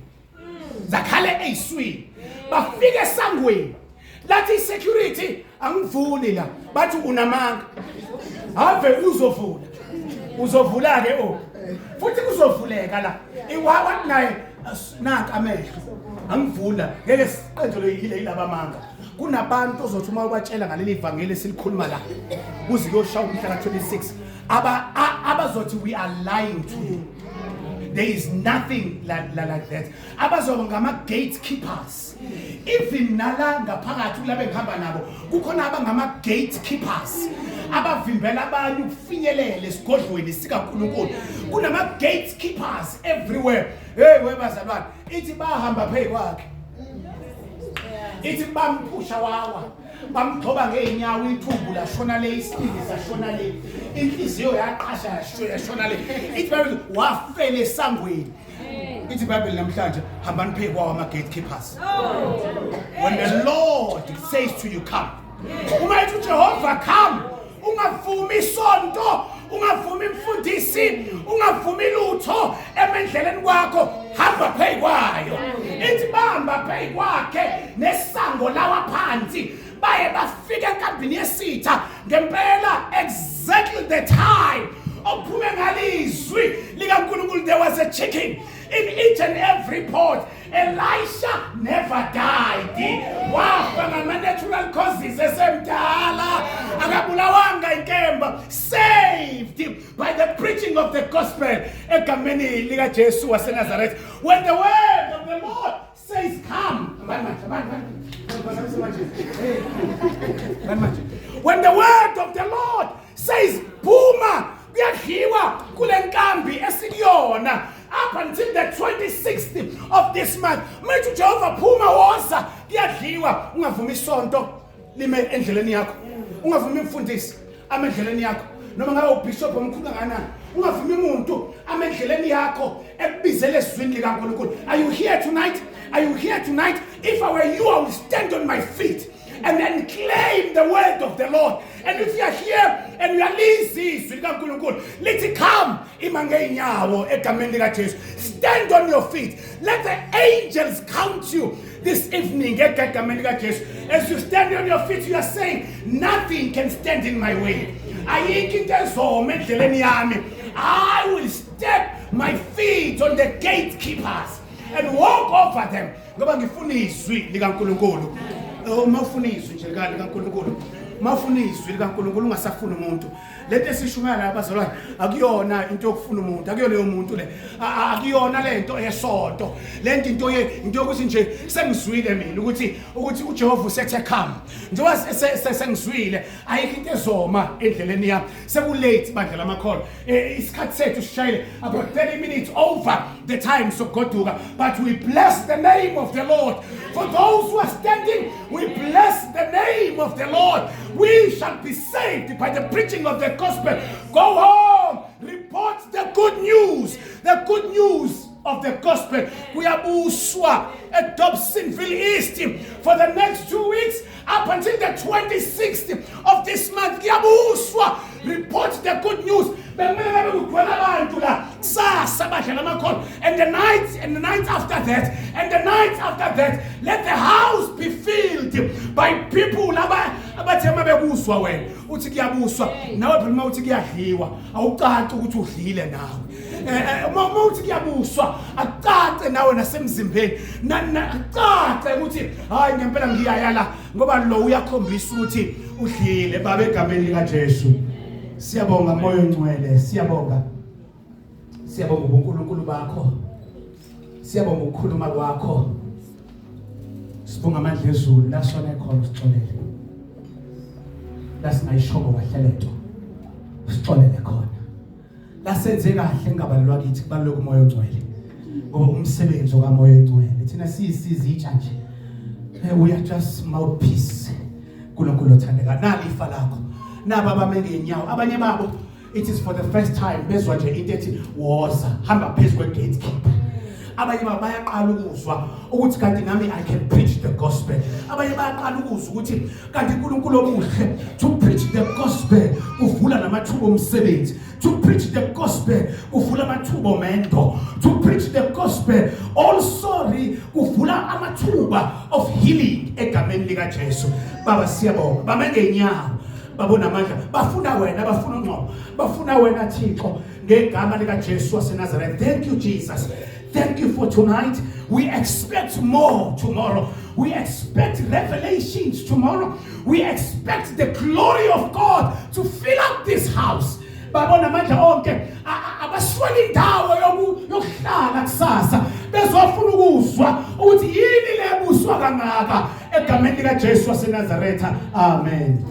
zakhala eyiswini. Bafika esangweni, lathi i-security, "Angivuli la." Bathi, "Unamanga, ave uzovula, uzovula-ke o futhi kuzovuleka la." Iwawathi naye, "Nanka amehlo, angivula, ngeke siqenjelwe yile yilaba manga." Kunabantu ozothi uma ubatshela ngaleli vangeli esilikhuluma la kuze kuyoshaya umhla ka-26, abazothi we are lying to you, there is nothing like that. Abazoba ngama-gatekeepers. Even nala ngaphakathi kulaba engihamba nabo, kukhona abangama-gatekeepers abavimbela abanye ukufinyelela esigodlweni sikaNkulunkulu. Kunama-gatekeepers everywhere. Hey webazalwane, ithi bahamba phezu kwakhe, ithi bamphusha wawa, bamgxoba ngey'nyawo, ithumbu lashona le, isibindi sashona le, inhliziyo yaqasha yashona le. Ithi Bible wafela esangweni. Ithi iBhayibheli namhlanje, hambani phezu kwawo ama-gatekeepers. When the Lord says to you, "Come," uma ethi uJehova, "Come," ungavumi isonto, ungavumi imfundisi, ungavumi lutho emendleleni kwakho, hamba phezu kwayo. Ithi bamba phezu kwakhe, nesango lawa phansi, baye bafika enkambini yesitha ngempela exactly the time ophume ngalizwi likaNkulunkulu. There was a chicken in each and every pot. Elisha never died. Wafa ngama-natural causes esemdala, akabulawanga inkemba, saved by the preaching of the gospel egameni likaJesu waseNazaretha. When the word of the Lord says, "Come," manje, manje, manje. Manje, when the word of the Lord says, "Phuma, kuyadliwa kule nkambi esikuyona up until the 26th of this month," manje uJehova, "Phuma, woza, kuyadliwa," ungavumi isonto lime endleleni yakho, ungavumi imfundisi ame endleleni yakho, noma ngabe ubishop omkhulu kangakanani, ungavumi umuntu ame endleleni yakho ekubizele ezwini likaNkulunkulu. Are you here tonight? Are you here tonight? If I were you, I will stand on my feet and then claim the word of the Lord. And if you are here and uyalizwa izwi likaNkulunkulu lithi, "Come," ima ngeenyawo egameni likaJesu. Stand on your feet. Let the angels count you this evening egameni likaJesu. As you stand on your feet, you are saying, "Nothing can stand in my way. Ayikho into ezoma endleleni yami. I will step my feet on the gatekeepers and walk over them," ngoba ngifuna izwi likaNkulunkulu. Uma ufuna izwi nje likaNkulunkulu, uma ufuna izwi likaNkulunkulu, ungasafuni umuntu. Lento esishumayela la, bazalwane, akuyona into yokufuna umuntu, akuyona yomuntu le, akuyona lento esonto lento, into yokuthi nje sengizwile mina ukuthi uJehova usethe, "Come." Njengoba sengizwile, ayikho into ezoma endleleni yami. Sekulate, bandla lamakholwa. Isikhathi sethu sishayile about 30 minutes over the time sokugoduka, but we bless the name of the Lord. For those who are standing, we bless the name of the Lord. We shall be saved by the preaching of the gospel. Go home, report the good news, the good news of the gospel. Kuyabuswa at Dobsonville East for the next 2 weeks up until the 26th of this month. Kuyabuswa. Report the good news. Bekumele ngabe kugcwele abantu la kusasa, badlala amakhono, and the night after that, and the night after that. Let the house be filled by people abathe uma bekuzwa wena uthi kuyabuswa, nawe phela uma uthi kuyadliwa, awucaci ukuthi udlile nawe. Uma uthi kuyabuswa, akucace nawe nasemzimbeni, akucace ukuthi hayi, ngempela ngiyaya la, ngoba lo uyakhombisa ukuthi udlile. Baba, egameni likaJesu, siyabonga. Moya oNgcwele, siyabonga, siyabonga ubuNkulunkulu bakho, siyabonga ukukhuluma kwakho, sibonga amandla ezulu. La sona ekhona, sixolele. La singayishongo kahle lento, sixolele khona. La senze kahle, kungabalelwa kithi, kubaluleka uMoya oNgcwele, ngoba umsebenzi okaMoya oNgcwele, thina siyisizitsha nje. We are just mouthpiece. Nkulunkulu othandeka, nali ifa lakho. Naba abame ngeenyawo, abanye babo it is for the first time bezwa nje into ethi woza, hamba phezu kwe-gatekeeper. Abanye babo bayaqala ukuzwa ukuthi kanti nami I can preach the gospel. Abanye bayaqala ukuzwa ukuthi kanti uNkulunkulu omuhle, to preach the gospel kuvula namathuba omsebenzi, to preach the gospel kuvula amathuba omendo, to preach the gospel also kuvula amathuba of healing, egameni lika Jesu. Baba, siyabonga. Bame ngeenyawo, babona amandla, bafuna wena, bafuna ungcobo, bafuna wena Thixo, ngegama lika Jesu waseNazareth. Thank you, Jesus. Thank you for tonight. We expect more tomorrow. We expect revelations tomorrow. We expect the glory of God to fill up this house. Babona amandla onke, abaswele indawo yokuhlala kusasa, bezofuna ukuzwa ukuthi yini le buswa kangaka, egameni lika Jesu waseNazaretha. Amen.